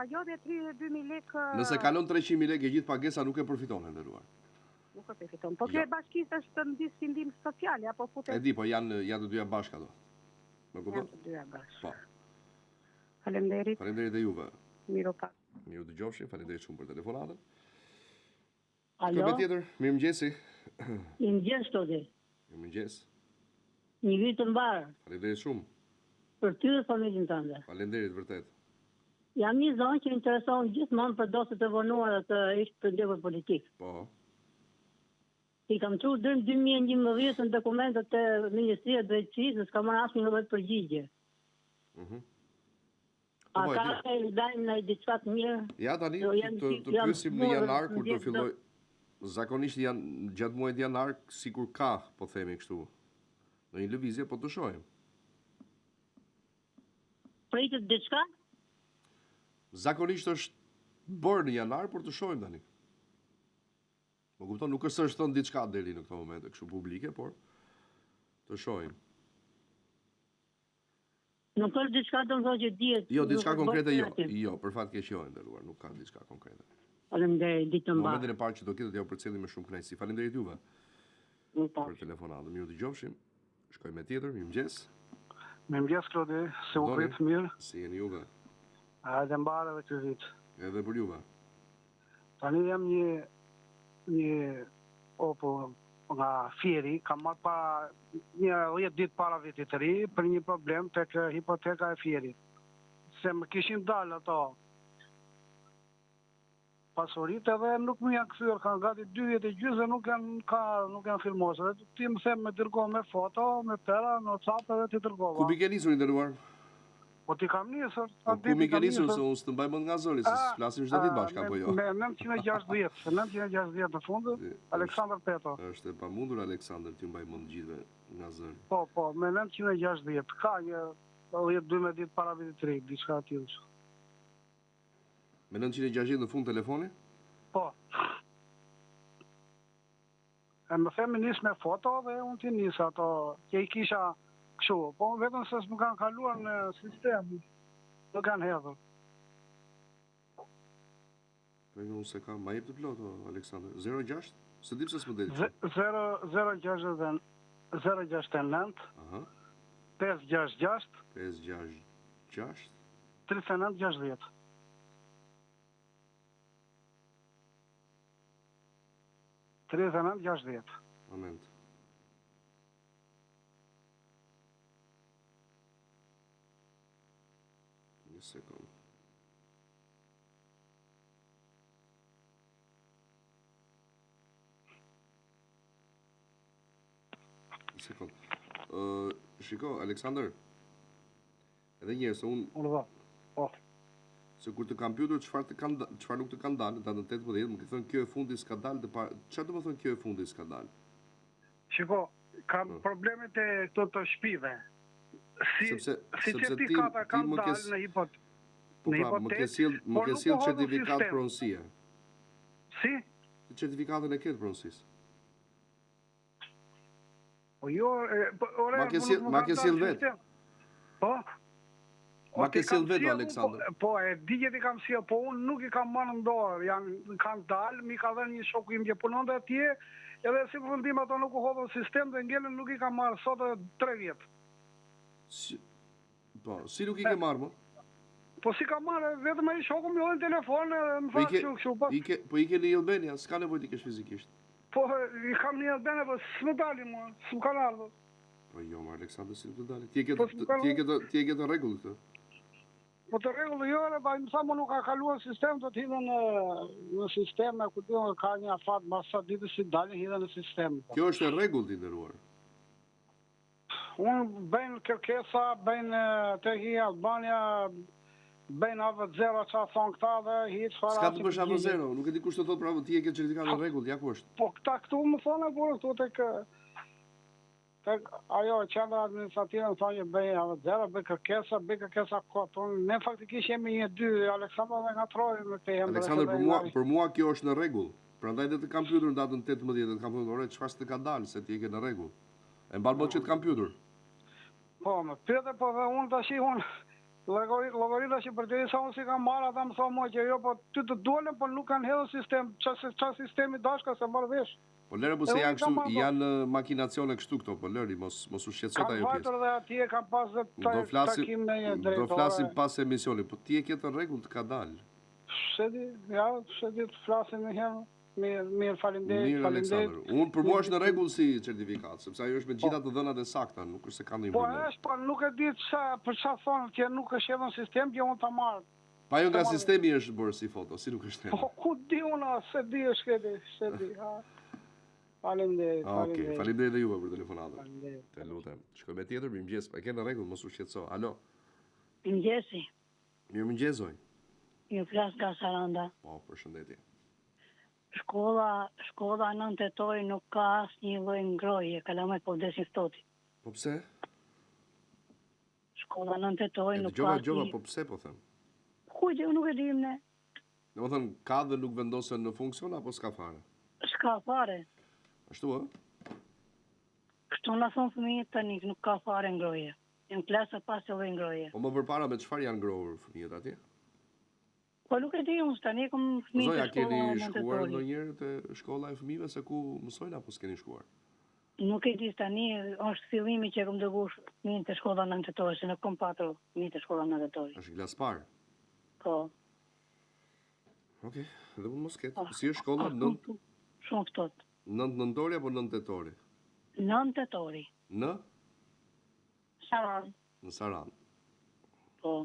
ajo dhe 32000 lekë. Nëse kalon 300000 lekë e gjithë pagesa nuk e përfiton e nderuar. Nuk e përfiton. Po kjo jo. e bashkisë është ndis si ndihmë sociale apo futet? E di, po janë janë të dyja bashkë ato. Më kupton? Janë të dyja bashkë. Po. Faleminderit. Faleminderit dhe juve. Mirupafshim. Mirudëgjofshim, faleminderit shumë për telefonatën. Alo. Kë tjetër? Mirëmëngjesi. Mirëmëngjes Klodi. Mirëmëngjes. Një vit të mbarë. Faleminderit shumë. Për ty dhe familjen tënde. Faleminderit vërtet. Jam një zonjë që interesohem gjithmonë për dosjet e vonuara të ish të përndjekur politik. Po. I kam çuar deri në 2011 në dokumentet te Ministria e Drejtësisë dhe s'kam marrë asnjë lloj përgjigje. Mhm. Mm Po, A po, ka të lajm në diçka të mirë? Ja tani të të pyesim në janar kur do filloj zakonisht janë gjatë muajit janar sikur ka, po themi kështu. Ndonjë lëvizje po të shohim. Pritet diçka? Zakonisht është bërë në janar, por të shohim tani. Më kupton, nuk është se është thënë diçka deri në këto momente kështu publike, por të shohim. Nuk është diçka do të thotë që dihet. Jo, diçka konkrete jo. Jo, për fat keq jo e nderuar, nuk ka diçka konkrete. Faleminderit, ditë të mbarë. Në momentin e parë që do ketë do t'jua përcjellim me shumë kënaqësi. Faleminderit juve. Për telefonatën. Mirudëgjofshim. Shkojmë me tjetër, mirëmëngjes. Mirëmëngjes Klodi, si u prit mirë? Si jeni juve? Hajde mbarë edhe ky vit. Edhe për juve. Tani jam një një opo nga Fieri, kam marrë para një 10 ditë para vitit të ri për një problem tek hipoteka e Fierit. Se më kishin dalë ato pasuritë edhe nuk më janë kthyer, kanë gati 2 vjet e gjysmë dhe nuk janë ka nuk janë firmosur. Dhe ti më the më dërgo me foto, me pera në WhatsApp edhe t'i dërgova. Ku m'i ke nisur i nderuar? Po t'i kam nisur. Po ku m'i ke nisur se unë s'të mbaj mend nga zëri, se flasim çdo ditë bashkë apo jo? Me 960, 960 në fund, Aleksandër Peto. Është e pamundur Aleksandër t'ju mbaj mend gjithëve nga zëri. Po, po, me 960, ka një 10-12 ditë para vitit të ri, diçka e tillë. Me 960 në fund telefoni? Po. E më the m'i nis me foto dhe unë t'i nis ato që i kisha kështu, po vetëm se s'më kanë kaluar në sistem, nuk janë hedhur. Po jo, unë s'e kam, ma jep të plotë, o, Aleksandër. 06? S'e di pse s'më del kështu. 0 0 6 069 Aha. 566 566 39 60. 39 60. Moment. Një sekond. Shiko, Aleksandër. Edhe një herë se unë Urdhëro. Po. Se kur të kam pyetur çfarë të kanë çfarë nuk të kanë dalë në datën 18, më ke thënë kjo e fundit s'ka dalë të parë. Çfarë do të thonë kjo e fundit s'ka dalë? Shiko, kam po. problemet e këto të shtëpive. Si sepse si sepse ti ti më ke në hipot. Po pra, më ke sjell më ke sjell certifikatë pronësie. Si? Certifikatën e ke të pronësisë. Po jo, po, ore, ma ke sjell, ma ke sjell vetë. Po? Ma ke sjell vetë Aleksandër. Po, po, e di që t'i kam sjell, po unë nuk i kam marrë në dorë, janë kanë dalë, m'i ka dhënë një shoku im që punonte atje, edhe si përfundim ato nuk u hodhën sistem dhe ngelën nuk i kam marrë sot edhe 3 vjet. Si, po, si nuk i ke marrë më? Po s'i kam marrë, vetëm ai shoku më hodhi në telefon edhe më po tha kështu kështu po. I ke, po i ke në e-Albania, s'ka nevojë t'i kesh fizikisht. Po, i kam në e-Albania, po s'më dalin mua, s'më kanë ardhur. Po jo, më Aleksandër, si nuk të dalin. Ti e ke po, ti e ke ti e ke të rregullt këtë. Po të rregullt jo, edhe pa më tha më nuk ka kaluar sistem, do të hidhen në në sistem, e ku di unë ka një afat mbas sa ditësh si dalin hidhen në sistem. Kjo është e rregullt i nderuar. Unë bëjnë kërkesa, bëjnë te e-Albania, bëjnë AV0 ça thonë këta dhe hiç fare. S'ka të bësh AV0, nuk e di kush të thotë prapë ti e ke certifikatën në rregull, ja ku është. Po këta këtu më thonë por këtu tek tek ajo qendra administrative më thonë që bëj AV0, bëj kërkesa, bëj kërkesa kot. Unë ne faktikisht jemi një dy Aleksandër dhe ngatrroj me këtë emër. Aleksandër për mua për mua kjo është në rregull. Prandaj dhe të kam pyetur në datën 18 dhe të kam thënë ore çfarë s'të ka dalë se ti e ke në rregull. E mban mend që të kam pyetur. Po, më pyete, po dhe unë tashi unë llogarita që përderisa unë s'i kam marrë, ata më thonë mua që jo, po ty të dolën, po nuk kanë hedhur sistem, ça ça sistemi dashka s'e marr vesh. Po lëre po se janë kështu, po. janë makinacione kështu këto, po lëri, mos mos u shqetëso ajo pjesë. Kam vajtur dhe atje kam pas dhe ta, takim me një drejtor. Do flasim pas emisionit, po ti e ke të rregullt të ka dalë. S'e di, ja, s'e di të flasim një herë. Mirë, mirë, faleminderit, Mirë, Aleksandër. Unë për mua është në rregull si certifikatë, sepse ajo është me të gjitha të dhënat e sakta, nuk është se ka ndonjë po, problem. Po është, po nuk e di ça, për ça thonë që nuk është hedhur në sistem që unë ta marr. Pa jo nga sistemi është bërë si foto, si nuk është hedhur. Po ku di unë, s'e di është këti, s'e di, ha. Faleminderit, ah, faleminderit. Okej, faleminderit dhe juve për telefonatën. Faleminderit. Të lutem. Shkojmë me tjetër, mirëmëngjes. E ke në rregull, mos u shqetëso. Alo. Mirëmëngjesi. Mirëmëngjes zonjë. Ju flas nga Saranda. Po, përshëndetje. Shkolla, shkolla 9 tetori nuk ka asnjë lloj ngrohje, kalamajt po vdesin ftohti. Po pse? Shkolla 9 tetori nuk ka. Dëgjova, dëgjova, po pse po them? Ku di, nuk e dim ne. Domethënë, ka dhe nuk vendosen në funksion apo s'ka fare? S'ka fare. Ashtu ë? Kështu na thonë fëmijët tani, nuk ka fare ngrohje. Janë klasa pa asnjë lloj ngrohje. Po më përpara me çfarë janë ngrohur fëmijët atje? Po nuk e di unë tani kam fëmijë të shkolla. Zonja keni shkuar ndonjëherë te shkolla e fëmijëve se ku mësojnë apo s'keni shkuar? Nuk e di tani, është fillimi që kam dërguar fëmijën te shkolla 9 tetori, se nuk kam patur fëmijë te shkolla 9 tetori. Është klasë parë? Po. Okej, okay, dhe mund mos ketë. Ah, si është shkolla 9? Shumë ftohtë. 9 nëntori apo 9 tetori? 9 tetori. Në? Sarandë. Në Sarandë. Po.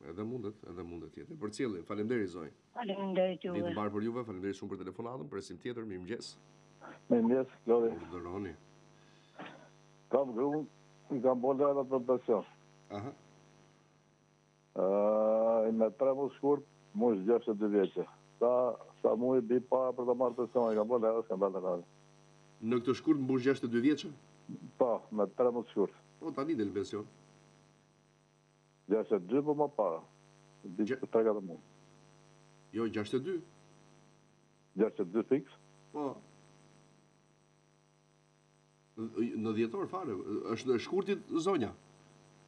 Edhe mundet, edhe mundet të jetë. Përcjellim. Faleminderit zonjë. Faleminderit juve. Ditë mbarë për juve, faleminderit shumë për telefonatën. Presim tjetër, mirëmëngjes. Mirëmëngjes, Klodi. Urdhëroni. Kam gruan, i kam bërë edhe për pension. Aha. Ëh, me 13 shkurt, mush 62 vjeçe. Sa sa muaj bi para për të marrë pension, i kam bërë edhe s'kam dalë në Në këtë shkurt mbush 62 vjeçe? Po, me 13 shkurt. Po tani del pension. 62 po më para. Bi 3-4 muaj. Jo, 62. 62 fiks? Po. Në dhjetor fare, është në shkurtit zonja.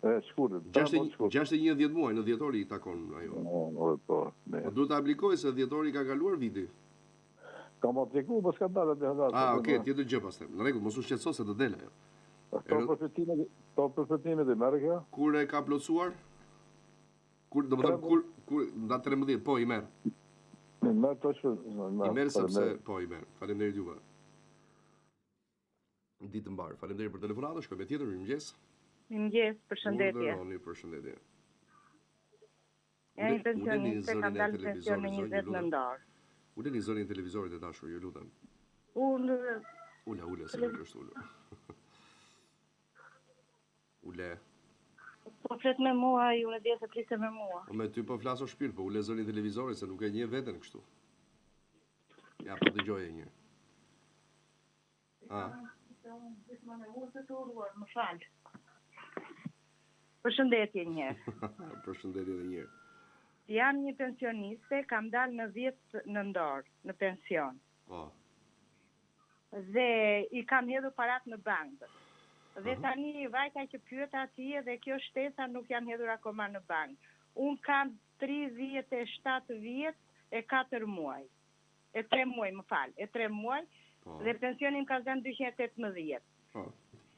E, shkurtit, 61 10 muaj, në dhjetor i takon ajo. Po, po, po. Po duhet të aplikojë se dhjetori ka kaluar viti. Kam aplikuar, po s'ka dalë atë dalë. Ah, okay, tjetër gjë pastaj. Në rregull, mos u shqetëso se të del ajo. Këto përfitime, këto përfitime i merr kjo? Kur e ka plotësuar? Kur, domethënë kur kur nga 13, po i merr. I merr tash, i merr sepse po i merr. Faleminderit juve. Ditë të mbarë. Faleminderit për telefonatën. Shkojmë me tjetër. Mirëmëngjes. Mirëmëngjes, përshëndetje. Urdhëroni, përshëndetje. Jam një pensioniste, kam dalë në pension me 20 nëntor. Uleni zërin e televizorit e dashur, ju lutem. Unë Ula, ula, se nuk është ulur. Ule. Po flet me mua, ai, unë e dija se fliste me mua. Po me ty po flas o shpirt, po ule zërin televizorit se nuk e njeh veten kështu. Ja, po dëgjoje një herë. A. Gjithmonë e ulë të uruar, më fal. Përshëndetje një herë. Përshëndetje edhe një herë. Jam një pensioniste, kam dalë në 10 nëntor në pension. Po. Dhe i kam hedhur parat në bankë. Dhe tani vajta që pyeta atje dhe kjo shtesa nuk janë hedhur akoma në bankë. Unë kam 37 vjet e 4 muaj. E 3 muaj, më fal, e 3 muaj po. dhe pensioni më ka zënë 218. Po.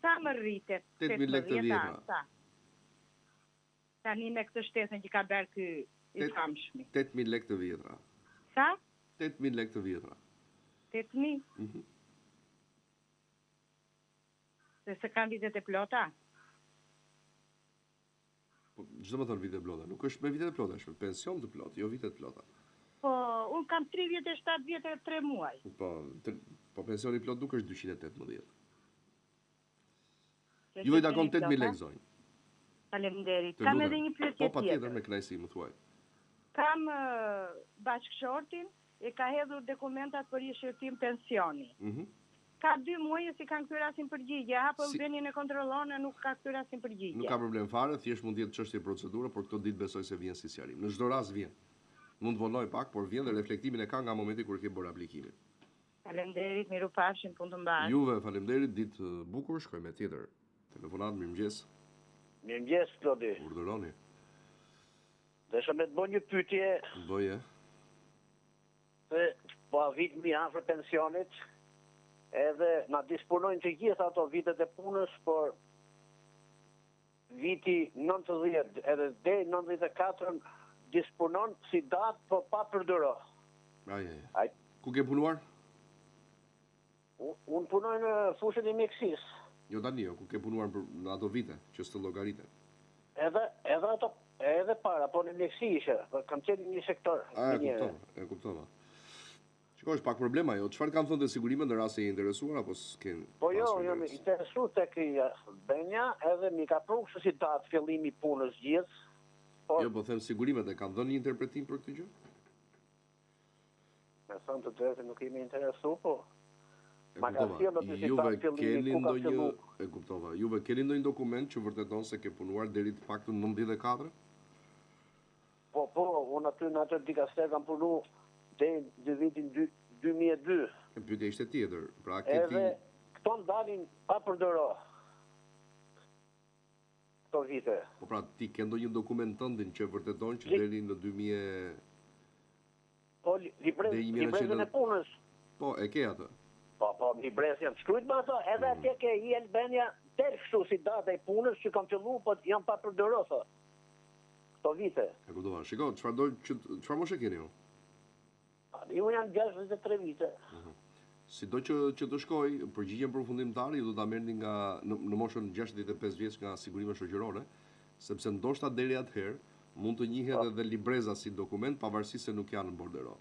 Sa më rritet? 8000 lekë të vjetra. Sa? Tani me këtë shtesën që ka bërë ky i famshmi. 8000 lekë të vjetra. Sa? 8000 lekë të vjetra. 8000? Mhm. Se s'e kam vitet e plota? Po, ç'do me thënë vitet e plota? Nuk është me vitet e plota, është me pension të plotë, jo vitet e plota. Po, unë kam 37 vjet e 3 muaj. Po, po pensioni i plotë nuk është 218. Ju i takon 8000 lekë zonjë. Faleminderit. Kam edhe një pyetje tjetër. Po patjetër me kënaqësi më thuaj. Kam bashkëshortin, e ka hedhur dokumentat për një shqyrtim pensioni. Mm -hmm. Ka dy muaj s'i kanë kthyer asnjë përgjigje, hap si... e kontrollon e nuk ka kthyer asnjë përgjigje. Nuk ka problem fare, thjesht mund të jetë çështje procedure, por këto ditë besoj se vjen si sqarim. Në çdo rast vjen. Mund të vonojë pak, por vjen dhe reflektimin e ka nga momenti kur ke bërë aplikimin. Faleminderit, mirupafshim, punë të mbarë. Juve faleminderit, ditë të bukur, shkojmë me tjetër telefonatë, mirëmëngjes. Mirëmëngjes Klodi. Urdhëroni. Desha me të bo një pyetje. Bëje. Se po avitemi afër pensionit, edhe na disponojnë të gjitha ato vitet e punës, por viti 90 edhe deri 94 disponon si datë, po pa përdoro. Ai, ai. Ai. Ku ke punuar? Unë punoj në fushën e mjekësisë. Jo tani, jo, ku ke punuar për, në ato vite që s'të llogariten? Edhe edhe ato edhe para, po në mjekësi isha, po kam qenë në një sektor. A, e kuptova, e kuptova. Shiko, është pak problem ajo. Çfarë kanë thënë te sigurimet në rast se je interesuar apo s'ke Po jo, jam interesuar tek e-Albania, edhe m'i ka pru kështu si datë fillimi i punës gjithë. Po Jo, po them sigurimet e kanë dhënë një interpretim për këtë gjë? Me thënë të drejtën nuk jemi interesu, po E kuptova. Juve keni ndonjë e kuptova. Juve keni ndonjë dokument që vërteton se ke punuar deri të paktën 94? Po, po, unë aty në atë dikaster kam punu deri në vitin 2002. E pyetja ishte tjetër. Pra ke ti Edhe këto më dalin pa përdoro. Këto vite. Po pra ti ke ndonjë dokument tëndin që vërteton që deri në 2000 Po librezën e punës. Po, e ke atë. Po, po, librezë jam shkrujt me ato, edhe mm. atje ke e-Albania del kështu si data e punës që kam fillu, po jam pa përdoro, thot. Këto vite. E kuptova. Shiko, çfarë do që çfarë moshe keni ju? Unë jam 63 vite. Uh mhm. -huh. Sido që që të shkojë, përgjigjen përfundimtare ju do ta merrni nga në, në moshën 65 vjeç nga sigurimet shoqërore, sepse ndoshta deri atëherë mund të njihet po. edhe libreza si dokument pavarësisht se nuk janë në bordero.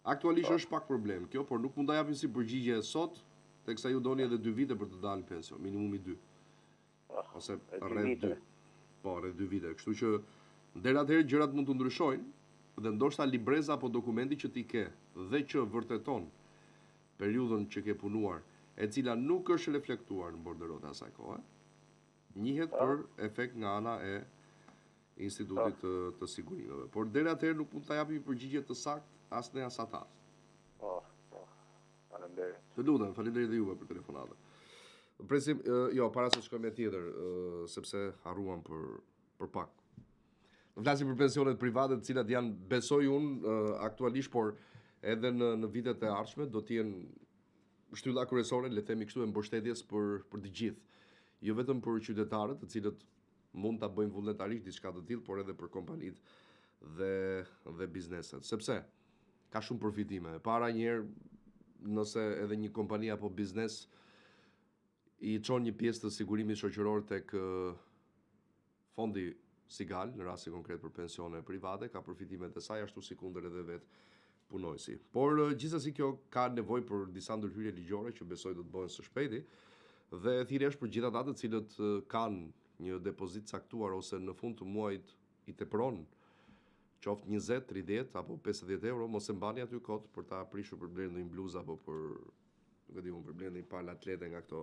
Aktualisht po. është pak problem kjo, por nuk mund ta japim si përgjigje sot, teksa ju doni edhe 2 vite për të dalë në pension, minimumi 2. Ose rreth 2. Po, rreth 2 vite. Kështu që deri atëherë gjërat mund të ndryshojnë dhe ndoshta libreza apo dokumenti që ti ke dhe që vërteton periudhën që ke punuar, e cila nuk është reflektuar në borderot e asaj kohe, njihet për efekt nga ana e Institutit të, të Sigurimeve. Por deri atëherë nuk mund ta japim një përgjigje të saktë as ne as ata. Po, po. Faleminderit. Të lutem, faleminderit dhe juve për telefonatën. Presim, jo, para se të shkojmë me tjetër, sepse harruam për për pak. Do flasim për pensionet private, të cilat janë, besoj unë, aktualisht, por edhe në në vitet e ardhshme do të jenë shtylla kryesore, le të themi kështu, e mbështetjes për për të gjithë. Jo vetëm për qytetarët, të cilët mund ta bëjnë vullnetarisht diçka të tillë, por edhe për kompanitë dhe dhe bizneset. Sepse ka shumë përfitime. E para një herë, nëse edhe një kompani apo biznes i çon një pjesë të sigurimit shoqëror tek fondi Sigal, në rastin konkret për pensione private, ka përfitimet e saj ashtu sikundër edhe vetë punonjësi. Por gjithsesi kjo ka nevojë për disa ndërhyrje ligjore që besoj do të bëhen së shpejti dhe thirrja është për gjithë ata të cilët kanë një depozitë të caktuar ose në fund të muajit i tepron qoftë 20, 30 apo 50 euro, mos e mbani aty kot për ta prishur për të blerë ndonjë bluzë apo për nuk e di unë, për të blerë ndonjë palë atlete nga këto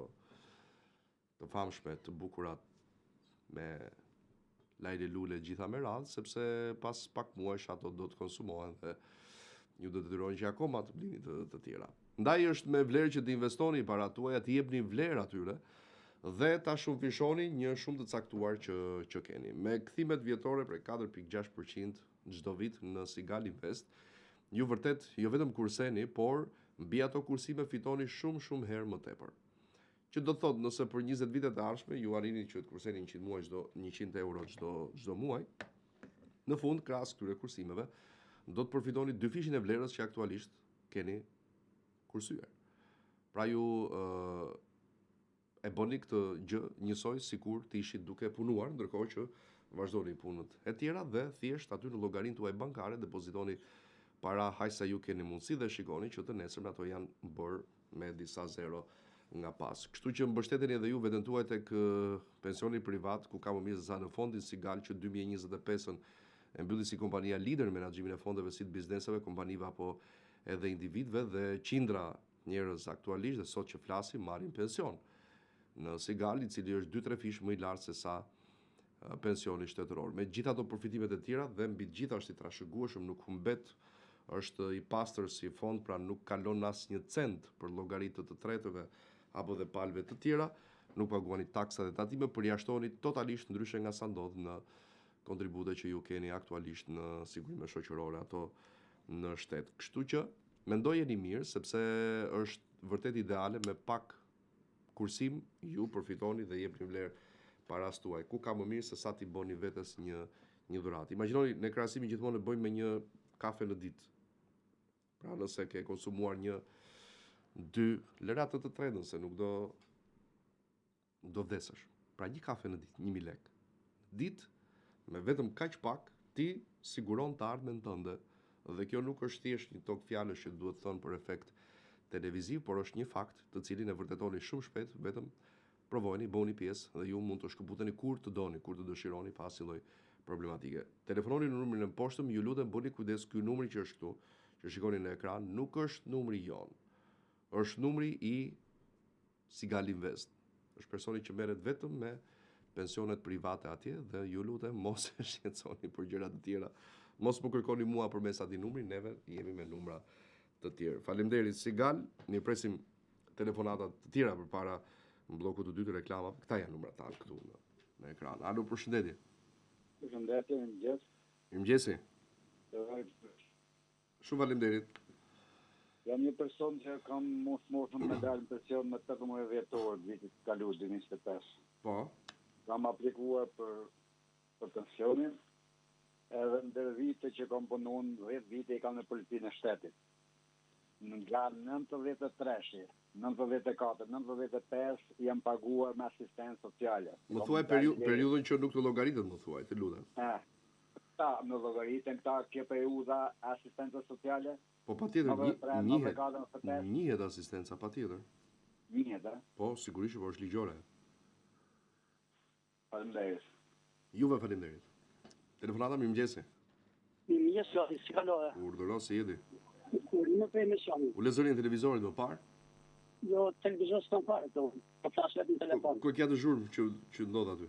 të famshme, të bukura me lajle lule gjitha me radhë, sepse pas pak muajsh ato do të konsumohen dhe ju do të detyroheni që akoma të blini të, të tjera. Ndaj është me vlerë që të investoni paratë tuaja, t'i jepni vlerë atyre dhe ta shumëfishoni një shumë të caktuar që që keni. Me kthimet vjetore prej 4.6% çdo vit në Sigal Invest, ju vërtet jo vetëm kurseni, por mbi ato kursime fitoni shumë shumë herë më tepër. Që do të thotë nëse për 20 vitet e ardhshme ju arrini që të kurseni 100 muaj çdo 100 euro çdo çdo muaj, në fund krahas këtyre kursimeve do të përfitoni dyfishin e vlerës që aktualisht keni kursyer. Pra ju e bëni këtë gjë njësoj sikur të ishit duke punuar, ndërkohë që vazhdoni punët e tjera dhe thjesht aty në llogarinë tuaj bankare depozitoni para aq sa ju keni mundësi dhe shikoni që të nesërmen ato janë bërë me disa zero nga pas. Kështu që mbështeteni edhe ju veten tuaj tek pensioni privat, ku ka më mirë se sa në fondin Sigal që 2025-ën e mbylli si kompania lider në menaxhimin e fondeve si të bizneseve, kompanive apo edhe individëve dhe qindra njerëz aktualisht dhe sot që flasim marrin pension në Sigal, i cili është 2-3 fish më i lartë se sa pensioni shtetëror. Me gjithë ato përfitimet e tjera dhe mbi të gjitha është i trashëgueshëm, nuk humbet, është i pastër si fond, pra nuk kalon asnjë cent për llogari të të tretëve apo dhe palëve të tjera, nuk paguani taksa dhe tatime, përjashtoni totalisht ndryshe nga sa ndodh në kontribute që ju keni aktualisht në sigurime shoqërore ato në shtet. Kështu që mendojeni mirë sepse është vërtet ideale me pak kursim ju përfitoni dhe jepni vlerë parasë tuaj. Ku ka më mirë se sa t'i bëni vetes një një dhuratë. Imagjinoni, ne krahasimin gjithmonë e bëjmë me një kafe në ditë. Pra nëse ke konsumuar një, dy, lëre atë të tretën se nuk do do vdesësh. Pra një kafe në ditë, 1000 lekë. Ditë me vetëm kaq pak ti siguron të ardhmen tënde dhe kjo nuk është thjesht një togfjalësh që duhet thënë për efekt televiziv, por është një fakt të cilin e vërtetoni shumë shpejt, vetëm provojeni, bëhuni pjesë dhe ju mund të shkëputeni kur të doni, kur të dëshironi pa asnjë lloj problematike. Telefononi në numrin e poshtëm, ju lutem bëni kujdes, ky numri që është këtu, që shikoni në ekran, nuk është numri jonë. Është numri i Sigal Invest. Është personi që merret vetëm me pensionet private atje dhe ju lutem mos e shqetësoni për gjëra të tjera. Mos më kërkoni mua përmes atij numri, neve jemi me numra të tjerë. Faleminderit Sigal, mirëpresim telefonata të tjera përpara në bllokut të dytë të reklamave. Këta janë numrat tanë këtu në në ekran. Alo, përshëndetje. Përshëndetje, mirëmëngjes. Mirëmëngjesi. Shumë faleminderit. Jam një person që kam mos moshën me dalë në pension më 18 dhjetor të vitit të kaluar 2025. Po. Kam aplikuar për për pensionin, edhe ndër vite që kam punu, 10 vite i kam në policinë e shtetit. Nga 93-shi, 94, 95 jam paguar me asistencë sociale. Më thuaj periudhën që nuk të llogaritet, më thuaj, të lutem. Eh, Këta më llogariten këta kjo periudha e asistencës sociale? Po patjetër, njihet, njihet asistenca patjetër. Njihet, a? Po, sigurisht që po është ligjore. Faleminderit. Juve faleminderit. Telefonata mirëmëngjesi. Mirëmëngjes, Lori, si kalove? Urdhëro, si jeti? Urime për emisionin. Ule zërin e televizorit më parë? Jo, televizor s'kam fare këtu. Po flas vetëm në telefon. Ku e ke atë zhurmë që që ndodh aty?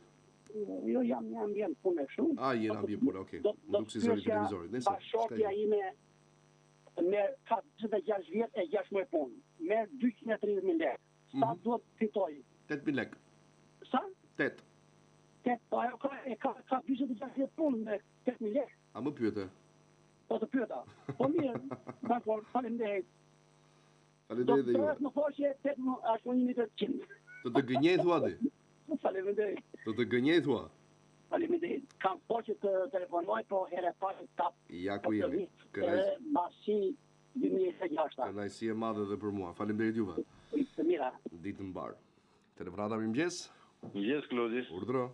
Jo, jam në ambient pune kështu. A, je në ambient pune, okay. M'u duk si zëri i televizorit. Nëse. Bashkëshortja ime merr ka 46 vjet e 6 muaj punë. Merr 230.000 lekë. Sa mm -hmm. duhet të fitoj? 8000 lekë. Sa? 8. 8, po ajo ka e ka ka 46 vjet punë me 8000 lekë. A më pyete? Po të pyeta. Po mirë, dakor, faleminderit. Faleminderit dhe juve. Do të më thoshje 8 më ashtu 1800. Të të gënjej thua ti? Faleminderit. Të të gënjej thua? Faleminderit. Kam kohë që të telefonoj, po herë e parë tap. Ja ku jemi. Kënaqësi. Masi 2026. Kënaqësi e madhe edhe për mua. Faleminderit juve. Të mira. Ditë të mbarë. Telefonata mirëmëngjes. Mirëmëngjes Klodi. Urdhëro.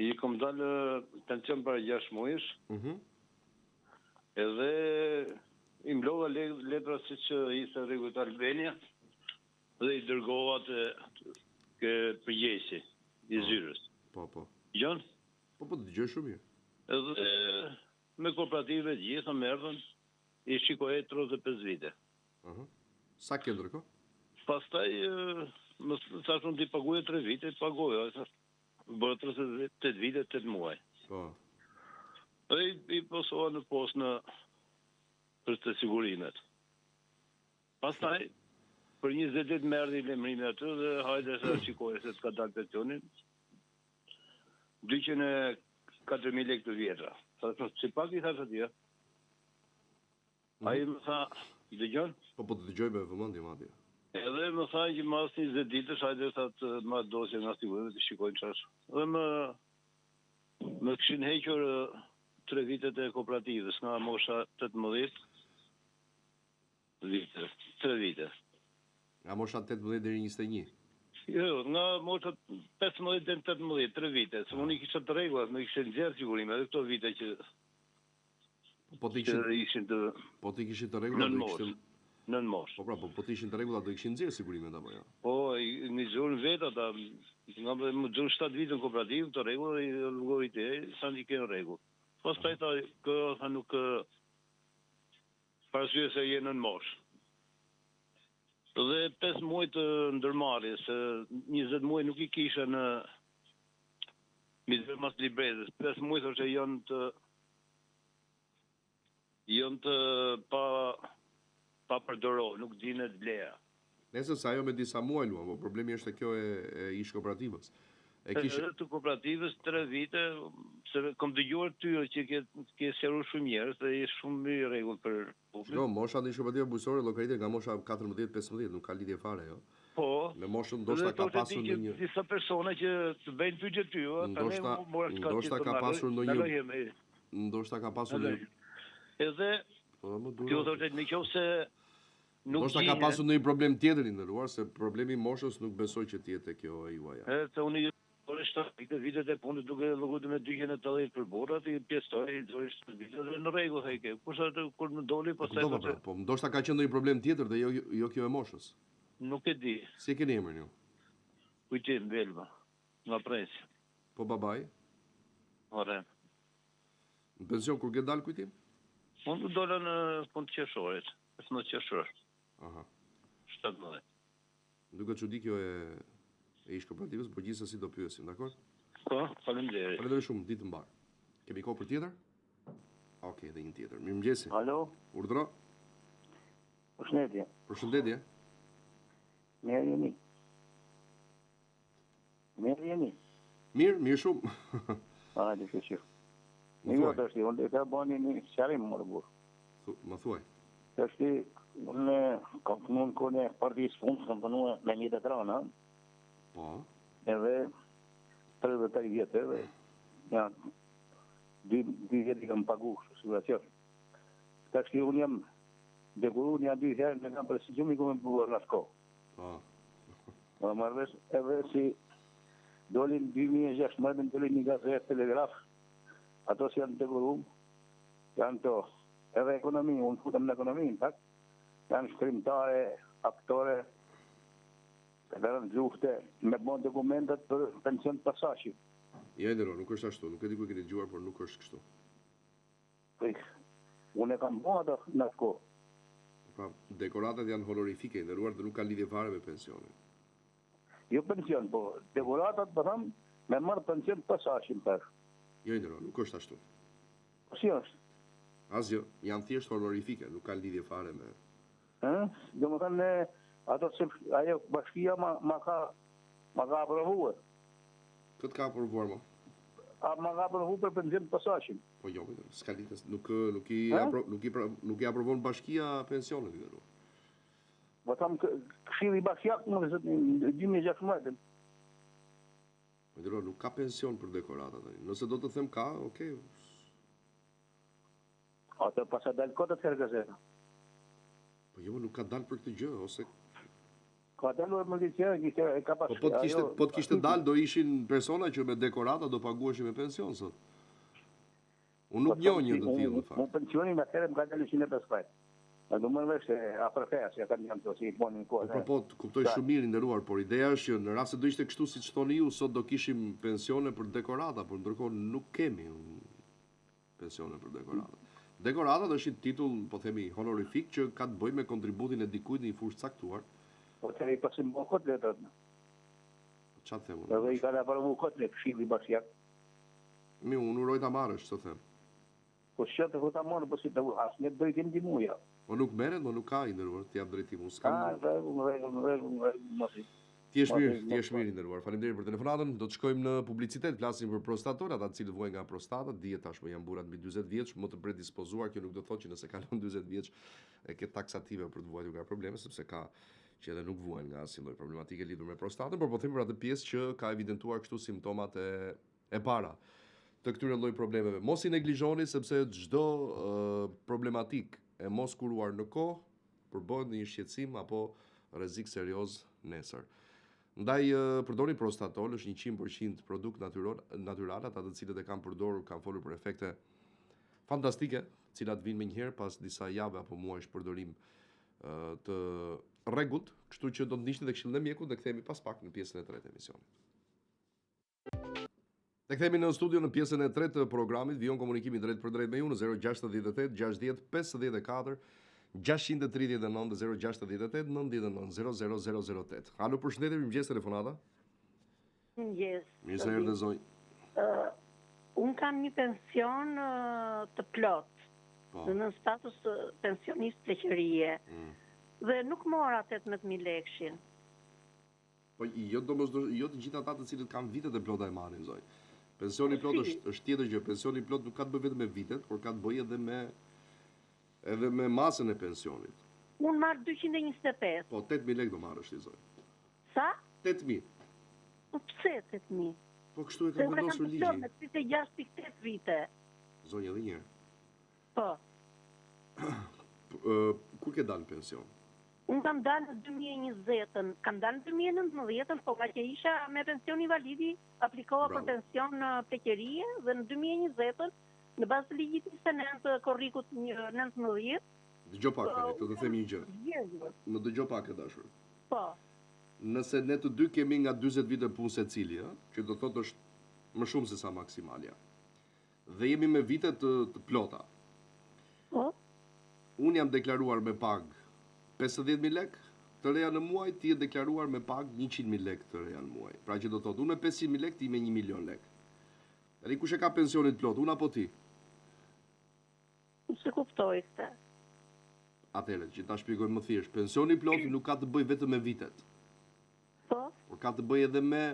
I kom dalë pension para 6 muajsh. Mhm. Mm edhe i mblodha letra siç ishte rregulli Albania dhe i dërgova te ke përgjegjësi. i po. zyrës. Po, po. Dëgjon? Po, po, të dëgjoj shumë mirë. Edhe me kooperative të gjitha më erdhën, i shikoj 35 vite. Ëh. Uh -huh. Sa ke ndërkohë? Pastaj më thashë unë ti paguaj 3 vite, paguaj, ose bëra 38 vite, 8 muaj. Po. Dhe i, i pasova në postë në për të sigurimet. Pastaj për 20 ditë më erdhi lajmërimi aty dhe hajde se shikoj se të ka dalë pensionin. 204.000 lekë të vjetra. Thashë, si pak i thashë atij, Ai më tha, dëgjon? Po po të dëgjoj me vëmendje madje. Edhe më tha që mas 20 ditësh hajde tha të marr dosjen nga sigurimi të shikojmë çfarë. Dhe më më kishin hequr tre vitet e kooperativës nga mosha 18 vite, tre vite. Nga mosha 18 deri 21. Jo, jo, nga mosha 15 deri 18, tre vite. Se unë i kisha të rregullat, më kishin nxjerrë sigurime edhe këto vite që Po, po të ishin ishin të Po të ishin të rregulla do kishin nën moshë. Po pra, po po të ishin të rregulla do kishin nxjerrë sigurimet apo jo? Po, i nxorën vetë ata, nga më më nxorën 7 vite në kooperativë të rregulla i llogaritej, sa i ke në rregull. Pastaj tha, kë tha nuk për arsye se je nën moshë. Dhe 5 muaj të ndërmarrjes, se 20 muaj nuk i kisha në Mi zërë mas librezës, 5 muaj thoshte janë të janë të pa pa përdoro, nuk dinë të vlera. Nëse se ajo me disa muaj luan, po problemi është kjo e, e ish kooperativës. E kishe Edhe të kooperativës 3 vite, se kam dëgjuar ty që ke ke sqaruar shumë njerëz dhe je shumë i rregullt për publik. Jo, mosha në ish kooperativa bujqësore llogaritet nga mosha 14-15, nuk ka lidhje fare, jo. Po. Me moshën ndoshta ka pasur ndonjë disa persona që të bëjnë pyetje ty, ëh, tani mora çka ndoshta ka pasur ndonjë ndoshta ka pasur ndonjë Edhe Po më duhet. Kjo thotë në qoftë se nuk Ndoshta ka pasur ndonjë problem tjetër i nderuar, se problemi i moshës nuk besoj që të jetë kjo e juaja. Edhe se unë Por 7 vite, vitet e punës duke llogaritur me 280 për burrat, i pjesëtoj, i nxori 7 vite dhe në rregull thaj ke. Kurse atë kur më doli pastaj thotë. Pra, po ndoshta ka qenë ndonjë problem tjetër dhe jo jo kjo e moshës. Nuk e di. Si e keni emrin ju? Kujtim Belba, nga Presi. Po babai? Ore. Në pension kur ke dalë Kujtim? Unë dola në fund të qershorit, 15 qershor. Aha. 17. Më duket çudi kjo e e ish kooperativës, por gjithsesi do pyesim, dakor? Po, faleminderit. Faleminderit shumë, ditë të mbarë. Kemi kohë për tjetër? Okej, dhe një tjetër. Mirëmëngjesi. Alo. Urdhëro. Përshëndetje. Përshëndetje. Mirë jeni. Mirë jeni. Mirë, mirë shumë. Hajde, shyqyr. Mirë, jo, tash, unë e ka bani një sqarim, more burrë. Më thuaj. Tash, unë kam punu në kohën e partisë punës, kam punu me mjete të rana. Po. Edhe 33 vjetë edhe, ja, dy, dy vjetë i kam pagu, siguracion. Tash, unë jam dekoru një dy herë në kam për si gjumi ku me buar në atë kohë. Po. Po marr vesh edhe si doli në 2016 doli një gazetë Telegraf, ato si janë dekorum, janë to edhe ekonomi, unë futem në ekonomi në fakt, janë shkrimtare, aktore, veteran lufte, me bon dokumentat për pension të posaçëm. Jo, i nderuar, nuk është ashtu, nuk e di ku e keni dëgjuar, por nuk është kështu. Po, unë e kam bo atë në atë kohë. Pra, dekoratat janë honorifike, i nderuar, dhe nuk kanë lidhje fare me pensionin. Jo pension, po dekoratat, po them, me marr pension të posaçëm për. Jo, i nderuar, nuk është ashtu. Po si është? Asgjë, janë thjesht honorifike, nuk kanë lidhje fare me Ë? Domethënë ato se ajo bashkia ma ma ka ma ka aprovuar. Kë të ka aprovuar mo? A ma ka aprovuar për pension të posaçëm. Po jo, s'ka lidhje, nuk nuk i apro, nuk i nuk i aprovon bashkia pensionet i nderuar. Po tham këshilli bashkiak më në 2016. Po nderuar, nuk ka pension për dekorata tani. Nëse do të them ka, okay. Atë paska dalë kot atëherë gazeta. Po jo, nuk ka dalë për këtë gjë ose Ka dalë më një tjetër, kishte e ka pas. Po po të kishte po të kishte dalë do ishin persona që me dekorata do paguheshin me pension sot. Unë nuk po, njoh një të tillë në fakt. Mu pensioni më atëherë më ka dalë 150. A do marrë vesh se afër se kanë janë të si i bonin kohë. Po po, të kuptoj shumë mirë i nderuar, por ideja është që në rast se do ishte kështu siç thoni ju, sot do kishim pensione për dekorata, por ndërkohë nuk kemi pensione për dekorata. Dekoratat është një titull, po themi, honorifik që ka të bëjë me kontributin e dikujt në një fushë të caktuar. Po të i pasim bo kot letrat. Po ça të them unë? Edhe i kanë aprovu kot në këshilli bashkiak. Mi, unë uroj ta marrësh, ç'të them. Po çka të ta marrë, po si të asnjë drejtim di mua. Po nuk merret, po nuk ka i nderuar, të jap drejtim, unë s'kam. Ah, rregull, rregull, rregull, rregull, mos i. Ti je mirë, ti je mirë i nderuar. Faleminderit për telefonatën. Do të shkojmë në publicitet, flasim për prostatol, ata të cilët vuajnë nga prostata, dihet tashmë janë burrat mbi 40 vjeç, më të predispozuar, kjo nuk do të thotë që nëse kalon 40 vjeç e ke taksative për të vuajtur nga probleme, sepse ka që edhe nuk vuajnë nga asnjë lloj problematike lidhur me prostatën, por po themi për atë pjesë që ka evidentuar kështu simptomat e e para të këtyre lloj problemeve. Mos i neglizhoni sepse çdo uh, problematikë e mos kuruar në kohë përbëhet në një shqetësim apo rrezik serioz nesër. Ndaj uh, përdorni Prostatol, është 100% produkt natyral, natyral, ata të cilët e kanë përdorur kanë folur për efekte fantastike, të cilat vijnë menjëherë pas disa jave apo muajsh përdorim uh, të rregullt, kështu që do të ndiqni dhe këshillën e mjekut dhe kthehemi pas pak në pjesën e tretë të emisionit. Ne kthehemi në studio në pjesën e tretë të programit, vijon komunikimi drejtpërdrejt me ju në 068 60 54 639 dhe 068 99 00 008. Alo, përshëndetje, mirëmëngjes telefonata. Mirëmëngjes. Mirë se erdhe zonjë. Uh, unë kam një pension uh, të plotë. Po. Në status pensionist pleqërie. Mm. Dhe nuk mora 18000 lekshin. Po jo domosdo, jo të gjithë ata të cilët kanë vitet e plota e marrin zonjë. Pensioni i plotë është është tjetër gjë. Pensioni i plotë nuk ka të bëjë vetëm me vitet, por ka të bëjë edhe me edhe me masën e pensionit. Unë marr 225. Po 8000 lekë do marrësh ti zonjë. Sa? 8000. Po pse 8000? Po kështu e ka vendosur ligji. Me 36.8 vite. Zonjë edhe një herë. Po. Kur ke dalë në pension? Unë kam dalë në 2020-ën, kam dalë në 2019-ën, po ngaqë isha me pension invalidi, aplikova për pension pleqërie dhe në 2020-ën, në bazë të ligjit 29 korrikut 19, Dëgjo pak tani, të të them një gjë. Më dëgjo pak e dashur. Po. Nëse ne të dy kemi nga 40 vite punë secili, ë, që do thotë është më shumë se sa maksimalja. Dhe jemi me vite të, të plota. Po. Unë jam deklaruar me pagë 50.000 lek të reja në muaj, ti je deklaruar me pagë 100.000 lek të reja në muaj. Pra që do thotë, unë me 500.000 lek, ti me 1 milion lek. Tani kush e ka pensionin të plotë, unë apo ti? Nuk s'e kuptoj këtë. Atëherë, që ta shpjegoj më thjesht, pensioni i plotë nuk ka të bëjë vetëm me vitet. Po. Por ka të bëjë edhe me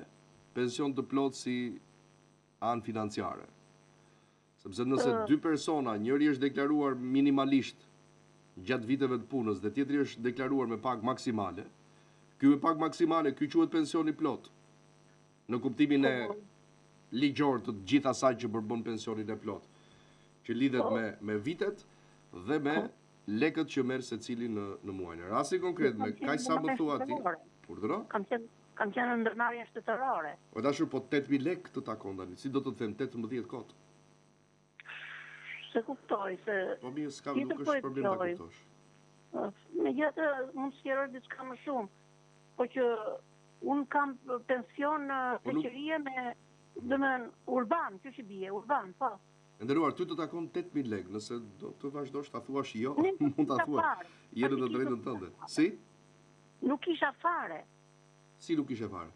pension të plotë si anë financiare. Sepse nëse dy persona, njëri është deklaruar minimalisht gjatë viteve të punës dhe tjetri është deklaruar me pagë maksimale, ky me pagë maksimale, ky quhet pension i plotë. Në kuptimin e po, po. ligjor të gjithë asaj që përbën pensionin e plotë, që lidhet po. me me vitet dhe me lekët që merr secili në në muaj. Në rastin konkret me kaq sa më thua ti, urdhëro? Kam qenë kam qenë në ndërmarrje shtetërore. O dashur, po 8000 lekë të takon tani. Si do të them 18 kot? S'e kuptoj se Po mirë, s'ka nuk është po problem ta kuptosh. Megjithatë mund të sqarosh diçka më shumë. Po që unë kam pension po pleqërie me domethënë urban, që që bie, urban, po. E nderuar, ty të takon 8000 lekë, nëse do të vazhdosh ta thuash jo, mund ta thuash. Je në të drejtën tënde. Si? Nuk isha fare. Si nuk ishe fare?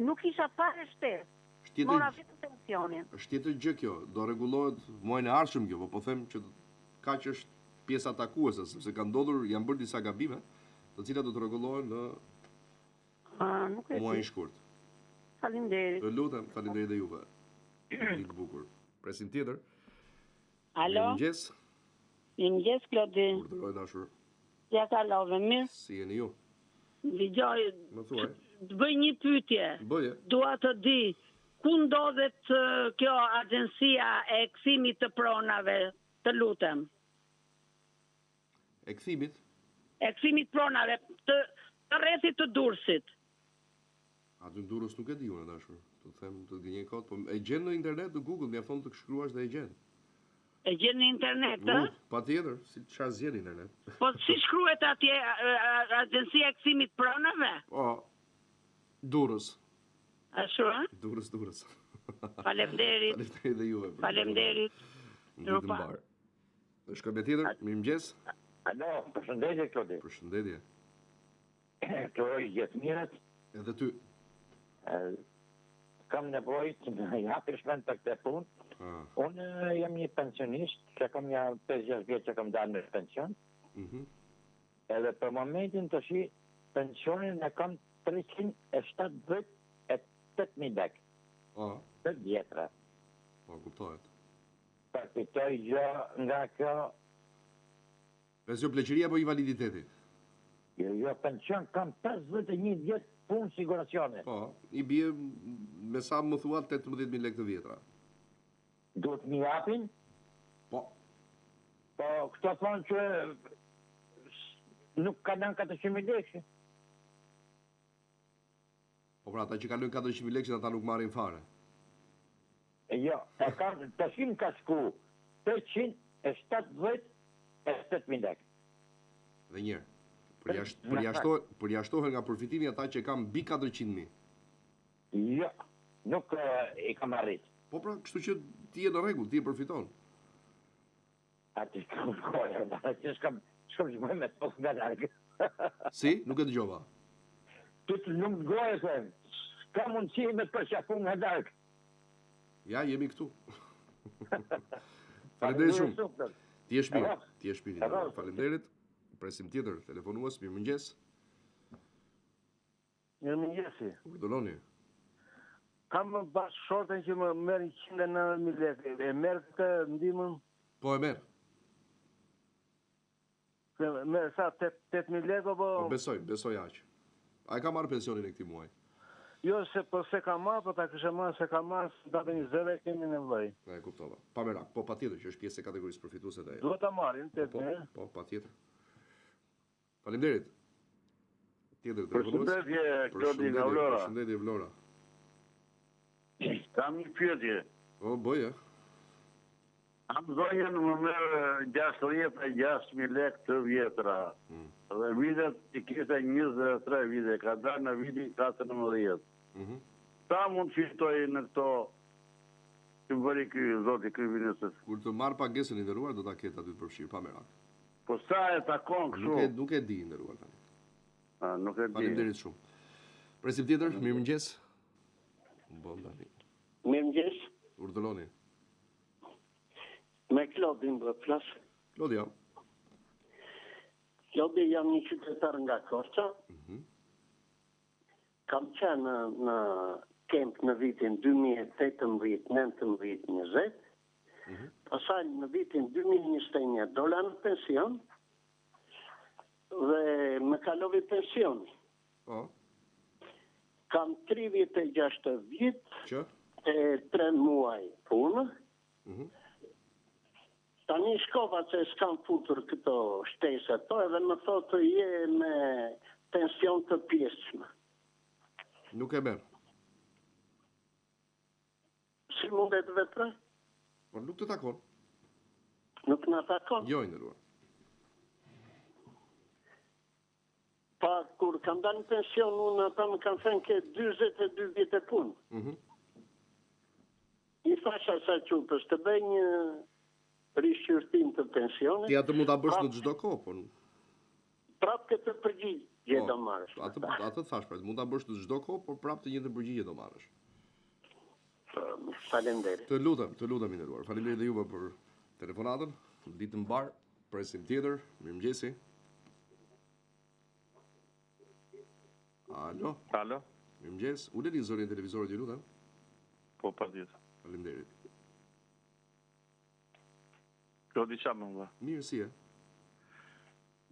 Nuk isha fare shtesë. Tjetër, Mora vetëm pensionin. Është tjetër gjë kjo, do rregullohet muajin e ardhshëm kjo, po po them që kaq është pjesa takuese, sepse ka ndodhur, janë bërë disa gabime, të cilat do të rregullohen në A, nuk e di. Muajin shkurt. Faleminderit. Të lutem, faleminderit dhe juve. Ditë të bukur. Presim tjetër. Alo. Mirëmëngjes. Mirëmëngjes Klodi. Urdhëro e dashur. Ja kalove mirë. Si jeni ju? Dëgjo. Më thuaj. Të bëj një pyetje. Bëje. Dua të di ku ndodhet kjo agjencia e kthimit të pronave, të lutem. E kthimit? E kthimit pronave të të rrethit të Durrësit. Aty në Durrës nuk e di unë e dashur. Të them të gënjej kot, po e gjen në internet në Google, mjafton të shkruash dhe e gjen. E gjen në internet, ë? Uh, patjetër, si çfarë s'gjen në internet. Po si shkruhet atje Agjencia e Kthimit Pronave? Po. Durrës. Ashtu, ë? Durrës, Durrës. Faleminderit. Faleminderit dhe juve. Faleminderit. Ditë të mbarë. Do shkojmë me tjetër. Mirëmëngjes. Alo, përshëndetje Klodi. Përshëndetje. Të uroj gjithë të mirat. Edhe ty. Kam nevojë të më japësh mend për këtë punë. Ah. Unë jam një pensionist, që kam një 5-6 vjet që kam dalë në pension. Mm -hmm. Edhe për momentin tashi pensionin e kam 378.000 lekë. Po. Të vjetra. Po, kuptohet. Përfitoj gjë nga kjo Pension pleqërie apo invaliditeti? Jo, jo, pension kam 51 vjet punë siguracione. Po, i bie me sa më thua 18000 lekë të vjetra. Duhet m'i japin? Po. Po, këto thonë që nuk kalon 400.000 lekë. Po pra, ata që kalojnë 400.000 lekë, ata nuk marrin fare. Jo, e kam, tashi më ka shku 378.000 lekë. Dhe njëherë, përjasht, përjashto, përjashtohen nga përfitimi ata që kanë mbi 400.000. Jo, nuk i kam arrit. Po pra, kështu që ti je në rregull, ti e përfiton. Aty s'kam shkoja, që s'kam, s'kam që bëj me tokë nga larg. Si? Nuk e dëgjova. Ty të lumtë goja, se s'ka mundësi me të përqafu nga larg. Ja, jemi këtu. Faleminderit shumë. Ti je mirë, ti je mirë. Faleminderit. Presim tjetër telefonues, mirëmëngjes. Mirëmëngjesi. Urdhëroni. Kam bashkëshorten që më merr 109.000 lekë. E merr këtë ndihmën? Po e merr. Se merr sa 8.000 lekë apo? Po besoj, besoj aq. A e ka marrë pensionin e këtij muaji? Jo, se po s'e ka marrë, po ta kishe marrë, s'e ka marrë, se datën 20 e kemi nevojë. E kuptova. Pa merak, po patjetër që është pjesë e kategorisë përfituese dhe ajo. Duhet ta marrin, 8.000. Po, po, patjetër. Faleminderit. Tjetër telefonues. Përshëndetje Klodi nga Vlora. Përshëndetje Vlora. Kam një pyetje. Po bëje. Kam zonjën më merr 66.000 lekë të vjetra. Mm. Dhe vitet i kishte 23 vite, ka dalë në vitin 14. Mm -hmm. Sa mund të fitoj në këto që bëri ky zoti kryeministër? Kur të marrë pagesën i nderuar do ta ketë aty të përfshirë, pa merak. Po sa e takon kështu? Nuk e nuk e di i nderuar tani. A, nuk e di. Faleminderit shumë. Presim tjetër, mirëmëngjes. Bon tani. Mirëmëngjes. Urdhëroni. Me Klodin do të flas. Klodi jam. Klodi jam një qytetar nga Korça. Mm -hmm. Kam qenë në, në kemp në vitin 2018, 19, 20. Mm -hmm. Pastaj në vitin 2021 dola në pension dhe më kalovi pensioni. Po. Kam 36 vjet që e 3 muaj punë. Mm -hmm. Tani shkova se s'kam futur këto shtesa to edhe më thotë je me pension të pjesshme. Nuk e merr. Si mundet të veproj? Po nuk të takon. Nuk na takon? Jo, i nderuar. Pa, kur kam dalë në pension, unë ata më kanë thënë ke 42 vite punë. Mm -hmm. I thashë asaj çupës të bëj një rishqyrtim të pensionit. Ti atë mund ta bësh në çdo kohë, po. Prapë këtë përgjigje po, do marrësh. Atë atë thashë, pra, mund ta bësh në çdo kohë, por prapë të njëjtën përgjigje do marrësh. Po, faleminderit. Të lutem, të lutem i nderuar. Faleminderit dhe juve për telefonatën. Ditë të mbarë. Presim tjetër. Mirëmëngjesi. Alo. Alo. Mirëmëngjes. Uleni zërin e televizorit, ju lutem. Po, patjetër. Faleminderit. Klodi ça bën vëlla? Mirë, si je?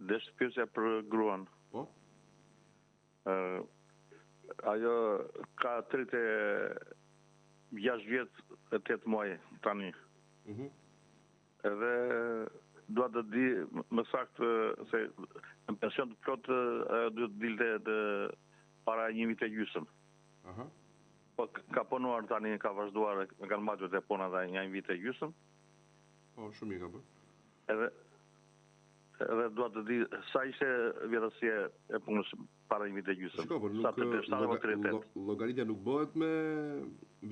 Desha të pyesja për gruan. Po? Ë ajo ka 36 vjet e 8 muaj tani. Mhm. Edhe dua të di më saktë se në pension të plotë ajo duhet të dilte të para një vit e gjysëm. Aha. Po ka punuar tani, ka vazhduar, e kanë mbajtur te puna dhe një vit e gjysëm. Po, shumë mirë ka bërë. Edhe edhe dua të di sa ishte vjetërsia e punës para një vit e gjysmë. Shiko, po nuk Sa 87 apo 38. Llogaritja nuk bëhet me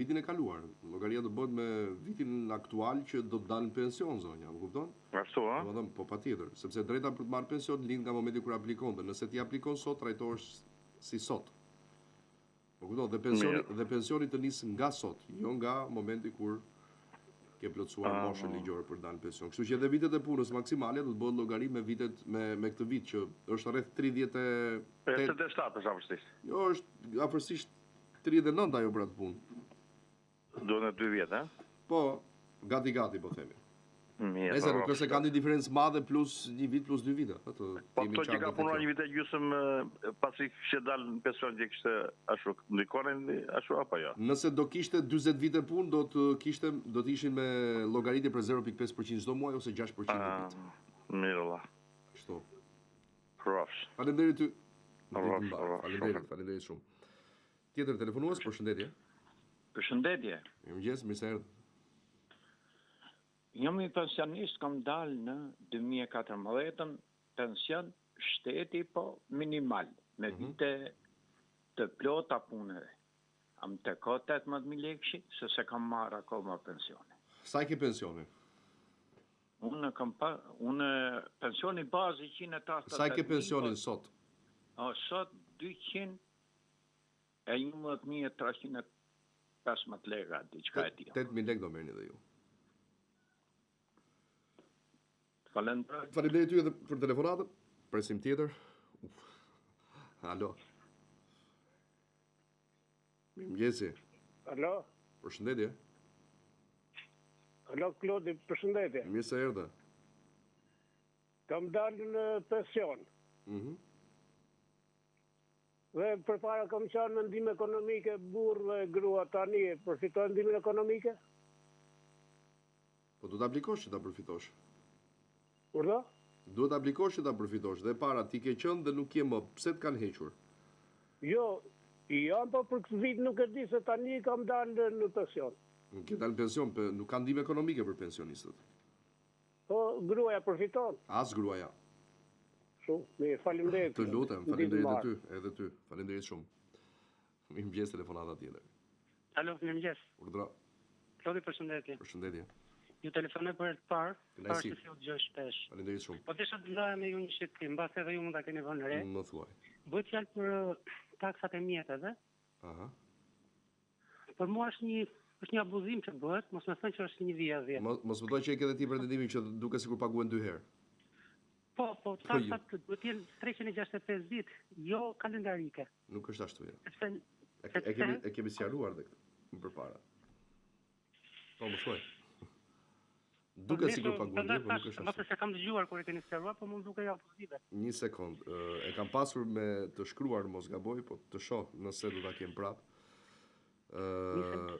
vitin e kaluar. Llogaritja do bëhet me vitin aktual që do të dalë në pension zonja, më kupton? Ashtu, ë? Domethënë, po patjetër, sepse drejta për të marrë pension lind nga momenti kur aplikon dhe nëse ti aplikon sot, trajtohesh si sot. Po kupton, dhe pensioni dhe pensioni të nis nga sot, jo nga momenti kur ke plotësuar ah, moshën ligjore për të dalë në pension. Kështu që edhe vitet e punës maksimale do të bëhet llogari me vitet me me këtë vit që është rreth 38 87 është afërsisht. Jo, është afërsisht 39 ajo për atë punë. Duhen edhe 2 vjet, ë? Po, gati gati po themi. Mirë. Nëse nuk është se ka një diferencë madhe plus një vit plus dy vite, ë, të Po këto që ka punuar një vit e gjysmë pasi kishte dalë në pension që kishte ashtu, ndikonin ashtu apo jo? Nëse do kishte 40 vite punë, do të kishte do të ishin me llogaritje për 0.5% çdo muaj ose 6% në vit. Mirë valla. Kështu. Rrofsh. Faleminderit ty. Rrofsh, rrofsh. Faleminderit, faleminderit shumë. Tjetër telefonues, përshëndetje. Përshëndetje. Mirëmëngjes, mirë se erdhët. Jam një pensionist, kam dalë në 2014-ën, pension shteti po minimal, me mm -hmm. vite të plota puneve. A më teko 18.000 lekëshi, se s'e kam marrë akoma pensionin. Sa e ke pensionin? Unë kam pa, unë pensioni bazë 187. Sa e ke pensionin sot? O, sot 200 E 11.315 leka, diçka e tillë. 8.000 lekë do merrni dhe ju. Faleminderit. Faleminderit ty edhe për telefonatën. Presim tjetër. Uf. Alo. Mirëmëngjesi. Alo. Përshëndetje. Alo Klodi, përshëndetje. Mirë se erdhe. Kam dalë në pension. Mhm. Mm Dhe përpara kam qenë me ndihmë ekonomike burrë dhe grua tani e përfitoj ndihmën ekonomike? Po duhet të aplikosh që ta përfitosh. Urdhë? Duhet të aplikosh që ta përfitosh. Dhe para ti ke qenë dhe nuk je më. Pse të kanë hequr? Jo, jam po për këtë vit nuk e di se tani kam dalë në pension. Nuk ke dalë në pension, pe, nuk ka ndihmë ekonomike për pensionistët. Po gruaja përfiton? As gruaja. Shumë mirë, faleminderit. Të lutem, faleminderit edhe ty, edhe ty. Faleminderit shumë. Mirëmëngjes telefonata tjetër. Alo, mirëmëngjes. Urdhëro. Klodi, përshëndetje. Përshëndetje. Ju telefonoj për herë të parë, pavarësisht se ju dëgjoj shpesh. Faleminderit shumë. Po desha të ndaja me ju një shqetësim, mbase edhe ju mund ta keni vënë re. Më thuaj. Bëhet fjalë për uh, taksat e mjeteve. Aha. Për mua është një është një abuzim që bëhet, mos më thënë që është një vjedhje. Mos mos më thuaj që e ke edhe ti pretendimin që duket sikur paguhen dy herë. Po, po, po taksat duhet të jenë 365 ditë, jo kalendarike. Nuk është ashtu jo. Sepse e, e kemi e kemi sqaruar edhe këtë më përpara. Po më thuaj. Po, duket sikur paguhen dy, po nuk është ashtu. Mbase s'e kam dëgjuar kur e keni sqaruar, po më dukej abuzive. Një sekond, e kam pasur me të shkruar mos gaboj, po të shoh nëse do ta kem prap. Ë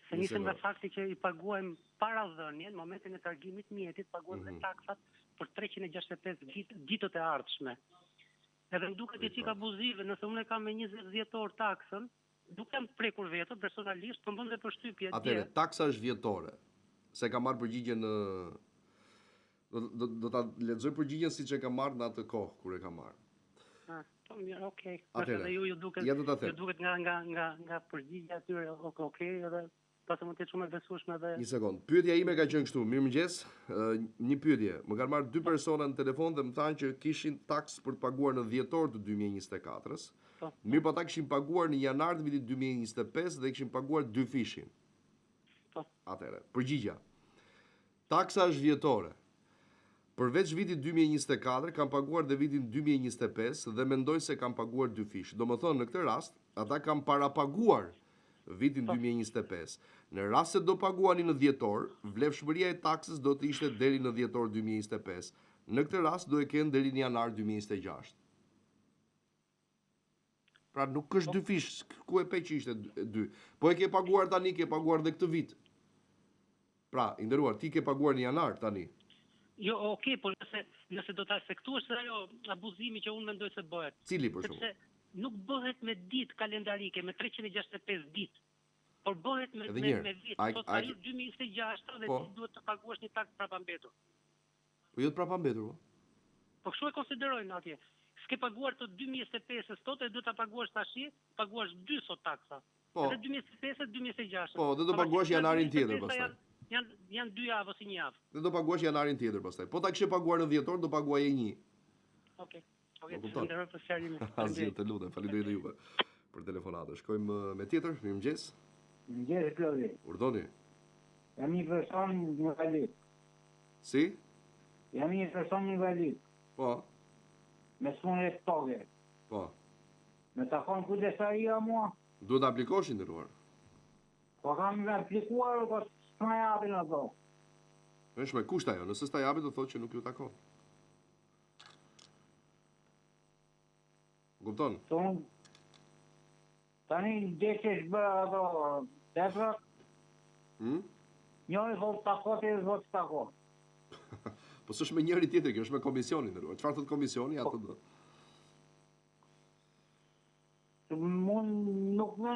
Se nisem nga fakti që i paguajmë paradhënien, në momentin e targimit të mjetit, paguajmë mm -hmm. dhe taksat për 365 ditë, ditët e ardhshme. Edhe më duket një çik abuzive, nëse unë e kam me 20 dhjetor taksën, nuk jam prekur vetë personalisht, po më bën dhe përshtypje. Atëherë, taksa është vjetore. Se kam marrë përgjigjen në do do do ta lexoj përgjigjen siç e kam marrë në atë kohë kur e kam marrë. Ah, po mirë, okay. Nëse dhe ju ju duket, ja do ta them. Ju duket nga nga nga nga përgjigja e tyre, okay, okay, edhe pastaj mund të jetë shumë e besueshme dhe Një sekond. Pyetja ime ka qenë kështu, mirëmëngjes. Një pyetje. Më kanë marrë dy persona në telefon dhe më thanë që kishin taksë për të paguar në dhjetor të 2024-s. Po. Mirëpo ata kishin paguar në janar të vitit 2025 dhe kishin paguar dyfishin. Po. Atëherë, përgjigja. Taksa është vjetore. Përveç vitit 2024, kam paguar dhe vitin 2025 dhe mendoj se kam paguar dyfish. Domethënë, në këtë rast, ata kanë parapaguar vitin 2025. Në rast se do paguani në dhjetor, vlefshmëria e taksës do të ishte deri në dhjetor 2025. Në këtë rast do e kenë deri në janar 2026. Pra nuk është dyfish, ku e pe që ishte dy. Po e ke paguar tani, ke paguar dhe këtë vit. Pra, i nderuar, ti ke paguar në janar tani. Jo, okay, por nëse nëse do ta efektuosh se ajo abuzimi që unë mendoj se bëhet. Cili për shembull? Sepse nuk bëhet me ditë kalendarike, me 365 ditë. Por bëhet me me, me vit, po ka hyrë 2026 dhe po. ti duhet të paguash një taksë prapambetur. Po jo të prapambetur, po. Po kështu e konsiderojnë atje. S'ke paguar të 2025-ës sot e duhet ta paguash tash, paguash dy sot taksa. Po. Edhe 2025 2026. Po, dhe do paguash janarin tjetër pastaj. Janë janë dy javë ose një javë. Dhe do paguash janarin tjetër pastaj. Po ta kishe paguar në dhjetor, do paguaje një. Okej. Okej, të falenderoj për sqarimin. Asgjë, të lutem, faleminderit juve për telefonatën. Shkojmë uh, me tjetër. Mirëmëngjes. Mirëmëngjes, Klodi. Urdhoni. Jam një person invalid. Si? Jam një person invalid. Po. Me sëmundje toke. Po. Më takon kujdestaria mua? Duhet të aplikosh i nderuar. Po kam aplikuar, po s'ma japin ato. Është me kusht ajo, nëse s'ta japin do thotë që nuk ju takon. Kupton? Ton. Tani dhe që është bërë ato veprat. Hmm? Njëri thotë takon, tjetri thotë s'takon. Po s'është me njëri tjetër, kjo është me komisionin, nderuar. Çfarë thotë komisioni, atë do. Mund nuk më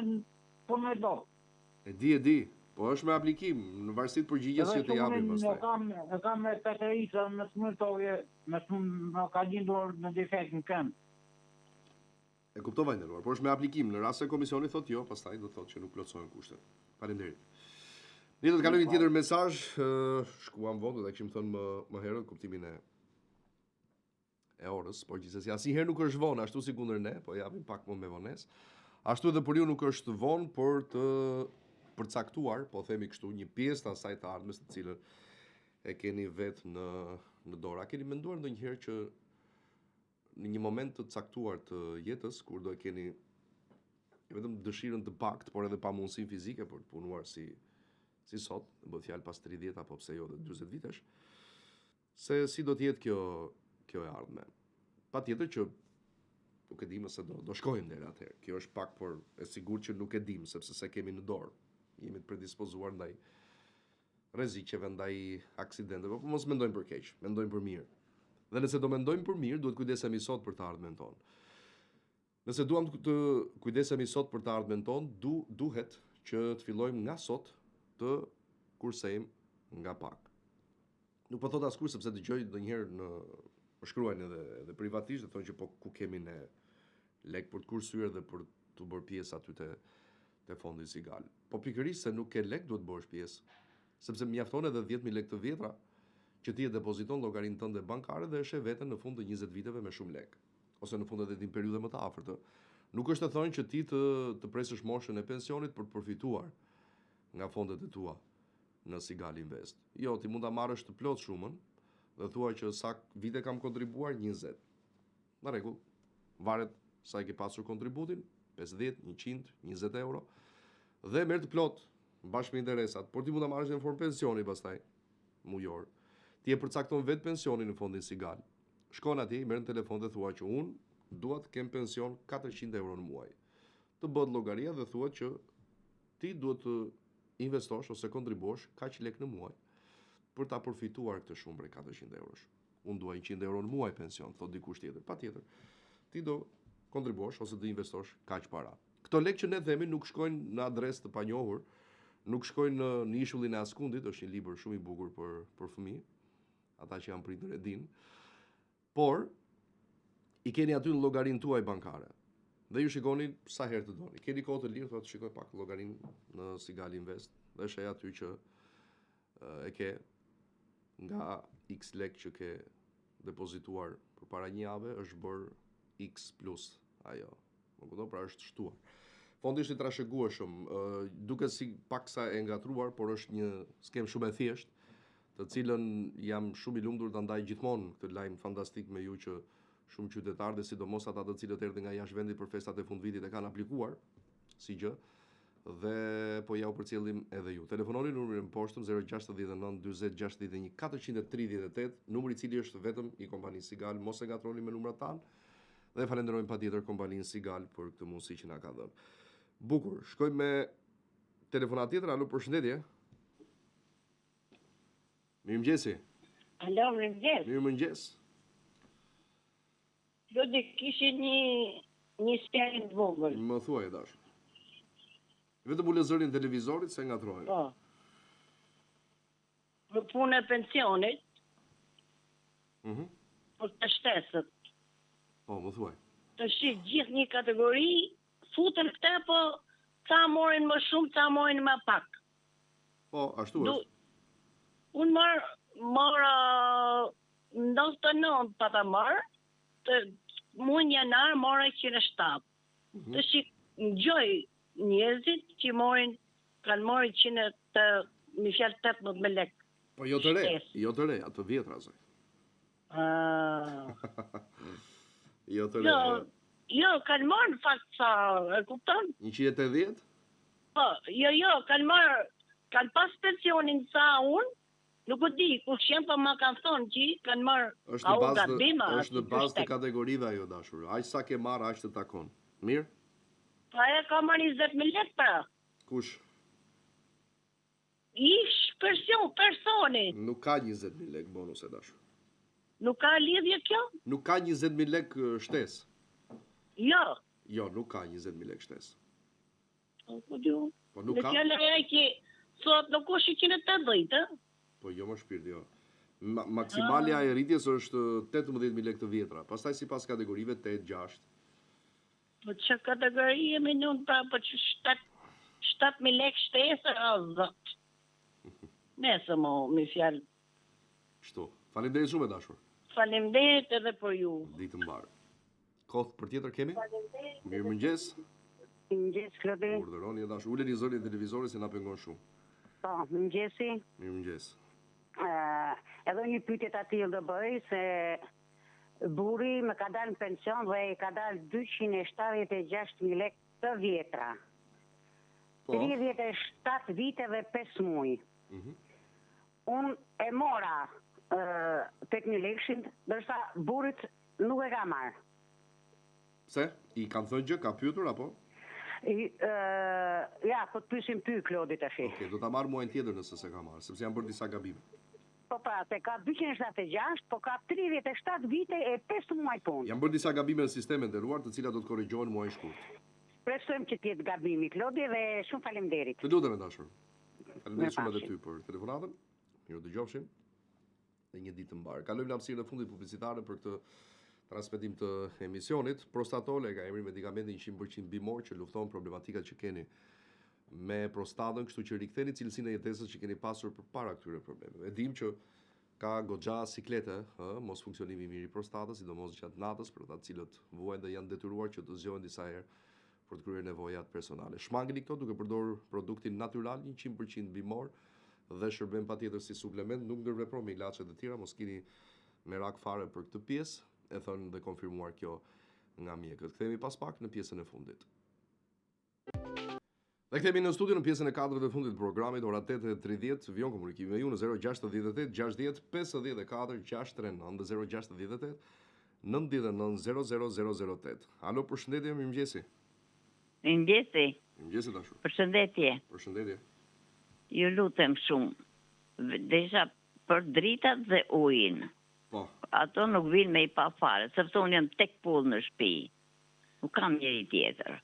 po më do. E di, e di. Po është me aplikim, në varësi të përgjigjes që të japin pastaj. E kam, e kam me peterica, me sëmundje toke, me sëmundje, më ka lindur me defekt në këmbë. E kuptova i nderuar, por është me aplikim, në rast se komisioni thotë jo, pastaj do të thotë që nuk plotësohen kushtet. Faleminderit. Ne do të kalojmë një tjetër mesazh, shkuam vonë, do ta kishim thënë më më herët kuptimin e e orës, por gjithsesi asnjëherë nuk është vonë, ashtu sikundër ne, po japim pak më me vonesë. Ashtu edhe për ju nuk është vonë për të përcaktuar, po themi kështu, një pjesë të asaj të ardhmes të cilën e keni vetë në në dorë. A keni menduar ndonjëherë që në një moment të caktuar të jetës kur do e keni jo vetëm dëshirën të paktë, por edhe pamundësinë fizike për të punuar si si sot, bëhet fjalë pas 30 apo pse jo dhe 40 vitesh, Se si do të jetë kjo kjo e ardhme. Patjetër që nuk e dimë se do do shkojmë deri atëherë. Kjo është pak por e sigurt që nuk e dimë sepse s'e kemi në dorë. Jemi të predispozuar ndaj rreziqeve, ndaj aksidenteve, po mos mendojmë për keq, mendojmë për mirë. Dhe nëse do mendojmë për mirë, duhet kujdesemi sot për të ardhmen tonë. Nëse duam të kujdesemi sot për të ardhmen tonë, du, duhet që të fillojmë nga sot të kursejmë nga pak. Nuk po thotë askush sepse dëgjoj ndonjëherë në më shkruajnë edhe edhe privatisht dhe thonë që po ku kemi ne lek për të kursyer dhe për t'u bërë pjesë aty te te fondi Sigal. Po pikërisht se nuk ke lek duhet të bëhesh pjesë. Sepse mjafton edhe 10000 lekë të vjetra që ti e depoziton llogarinë tënde bankare dhe e sheh veten në fund të 20 viteve me shumë lekë. Ose në fund edhe të një periudhe më të afërt. Nuk është e thënë që ti të të presësh moshën e pensionit për të përfituar nga fondet e tua në Sigal Invest. Jo, ti mund ta marrësh të plotë shumën dhe thua që sa vite kam kontribuar 20. Në rregull. Varet sa e ke pasur kontributin, 50, 100, 20 euro dhe merr të plotë bashkë me interesat, por ti mund ta marrësh në formë pensioni pastaj mujor. Ti e përcakton vetë pensionin në fondin Sigal. Shkon atje, i merr në telefon dhe thua që unë dua të kem pension 400 euro në muaj. Të bëhet llogaria dhe thua që ti duhet të investosh ose kontribuosh kaq lek në muaj për ta përfituar këtë shumë prej 400 eurosh. Unë dua 100 euro në muaj pension, thot dikush tjetër. Patjetër. Ti do kontribuosh ose do investosh kaq para. Këto lekë që ne themi nuk shkojnë në adresë të panjohur, nuk shkojnë në, në ishullin e askundit, është një libër shumë i bukur për për fëmijë. Ata që janë prindër e dinë. Por i keni aty në llogarinë tuaj bankare. Dhe ju shikoni sa herë të doni. Keni kohë të lirë, thotë shikoj pak llogarinë në Sigal Invest dhe sheh aty që e ke nga X lek që ke depozituar përpara një jave është bërë X plus ajo. Më kupton, pra është shtuar. Fondi është i trashëgueshëm, duket si paksa e ngatërruar, por është një skemë shumë e thjeshtë, të cilën jam shumë i lumtur ta ndaj gjithmonë këtë lajm fantastik me ju që shumë qytetarë dhe sidomos ata të cilët erdhën nga jashtë vendit për festat e fundvitit e kanë aplikuar si gjë dhe po ja u përcjellim edhe ju. Telefononi numrin e poshtëm 069 40 61 438, numri i cili është vetëm i kompanisë Sigal, mos e ngatërroni me numrat tanë. Dhe falenderojmë patjetër kompaninë Sigal për këtë mundësi që na ka dhënë. Bukur, shkojmë me telefonatë tjetër, alo përshëndetje. Mirëmëngjesi. Alo, mirëmëngjes. Mirëmëngjes. Do të kisha një një sqarim të vogël. Më thuaj e dashur. Vetëm ule zërin televizorit se ngatërrohemi. Po. Për punë e pensionit. Mhm. Për të shtesët. Po, më thuaj. Tashi gjithë një kategori futen këta po ca morin më shumë, ca morin më pak. Po, ashtu është. Unë marr mora 99 pata marr, të muajin janar mora 107. Mm -hmm. Tashi ngjoj njerëzit që morin kanë marrë 100 të me fjalë 18 mijë lek. Po jo të re, jo të re, ato vjetra zoj. Ah. jo të re. Jo, jo, kanë marrë në fakt sa, e kupton? 180? Po, jo, jo, kanë marrë, kanë pas pensionin sa unë, nuk e di kush janë, po ma kanë thonë që kanë marrë Është në bazë të, është në bazë të kategorive ajo dashur. Aq sa ke marrë, aq të takon. Mirë? Po ajo ka marrë 20.000 lekë pra. Kush? Ish person, personi. Nuk ka 20.000 lekë bonus e dashur. Nuk ka lidhje kjo? Nuk ka 20.000 lekë shtesë. Jo. Jo, nuk ka 20.000 lekë shtesë. Po, po di unë. Po nuk ka. Në fjallë e që sot nuk është 180, ë? Po jo më shpirt, jo. Ma maksimalja ah. e rritjes është 18.000 lekë të vjetra. Pastaj sipas kategorive 8, 6. Po që kategori jemi në unë pra, po që 7, 7.000 lekë shtesë, o zot. Nesër mo, me fjalë. Kështu. Faleminderit shumë e dashur. Faleminderit edhe për ju. Ditë të mbarë. Kohë për tjetër kemi? Mirëmëngjes. Mirëmëngjes, Klodi. Urdhëroni e dashur. Uleni zërin e televizorit se na pengon shumë. Po, mëngjesi. Mirëmëngjes. Ë, edhe një pyetje të tillë do bëj se burri më ka dalë në pension dhe i ka dalë 276.000 lekë të vjetra. Po. 37 vite dhe 5 muaj. Mm -hmm. Unë e mora 8.000 lekëshin, ndërsa burrit nuk e ka marrë. Pse? I kanë thënë gjë, ka pyetur apo? I, ja, po të pyesim ty Klodi tash. Okej, do ta marr muajin tjetër nëse s'e ka marrë, sepse janë bërë disa gabime. Po pra, se ka 276, po ka 37 vite e 5 muaj punë. Janë bërë disa gabime në sistem e nderuar, të cilat do të korrigjohen muajin shkurt. Shpresojmë që të jetë gabimi Klodi dhe shumë faleminderit. Të lutem e dashur. Faleminderit shumë edhe ty për telefonatën. Mirudëgjofshim. Dhe një ditë të mbarë. Kalojmë në hapësirën e fundit publicitare për këtë transmetim të emisionit. Prostatol e ka emrin medikamenti 100% bimor që lufton problematikat që keni me prostatën, kështu që riktheni cilësinë e jetesës që keni pasur përpara këtyre problemeve. E dimë që ka goxha siklete, ë, mosfunksionimi i mirë i prostatës, sidomos gjatë natës, për ata të cilët vuajnë dhe janë detyruar që të zgjohen disa herë për të kryer nevojat personale. Shmangeni këto duke përdorur produktin natyral 100% bimor dhe shërben patjetër si suplement, nuk ndërvepron me ilaçe të tjera, mos kini merak fare për këtë pjesë, e thënë dhe konfirmuar kjo nga mjekët. Kthehemi pas pak në pjesën e fundit. Dhe kthehemi në studio në pjesën e katërt dhe fundit të programit, ora 8:30, vijon komunikimi me ju në 068 60 54 639 dhe 068 99 00008. Alo, përshëndetje, mirëmëngjesi. Mirëmëngjesi. Mirëmëngjesi dashur. Përshëndetje. Përshëndetje. Ju lutem shumë. Desha për dritat dhe ujin. Po. Ato nuk vijnë me i pa fare, sepse unë jam tek pull në shtëpi. Nuk kam njeri tjetër.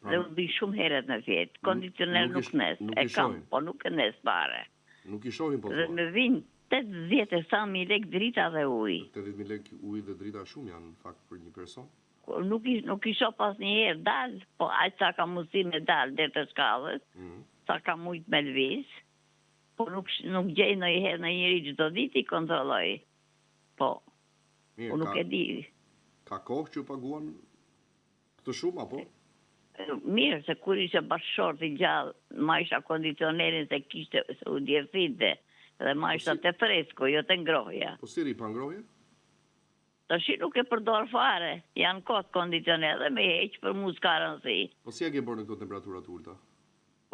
Pra, dhe unë bi shumë herët me fjet. Kondicioner nuk, nuk nez. E kam, po nuk e nez fare. Nuk i shohim po Dhe më vijnë 80 e sa mijë lek drita dhe ujë. 80.000 lek ujë dhe drita shumë janë në fakt për një person. Nuk i, nuk i shoh pas një herë dal, po aq sa kam mundësi me dal deri te shkallët, mm -hmm. sa kam mujt me lviz, po nuk, nuk gjej ndonjëherë ndonjë njeri çdo ditë i kontrolloj. Po, Mirë, unë nuk ka, e di. Ka kohë që paguan këtë shumë, apo? Mirë, se kur ishte bashkëshorti gjallë, majsha kondicionerin se kishte, se u djersinte, dhe majsha po si... te fresku, jo te ngrohja. Po si rri pa ngrohje? Tashi nuk e përdor fare, janë kot kondicioner dhe me heq për mu s'ka rëndësi. Po si e ke bërë në këto temperatura të ulëta?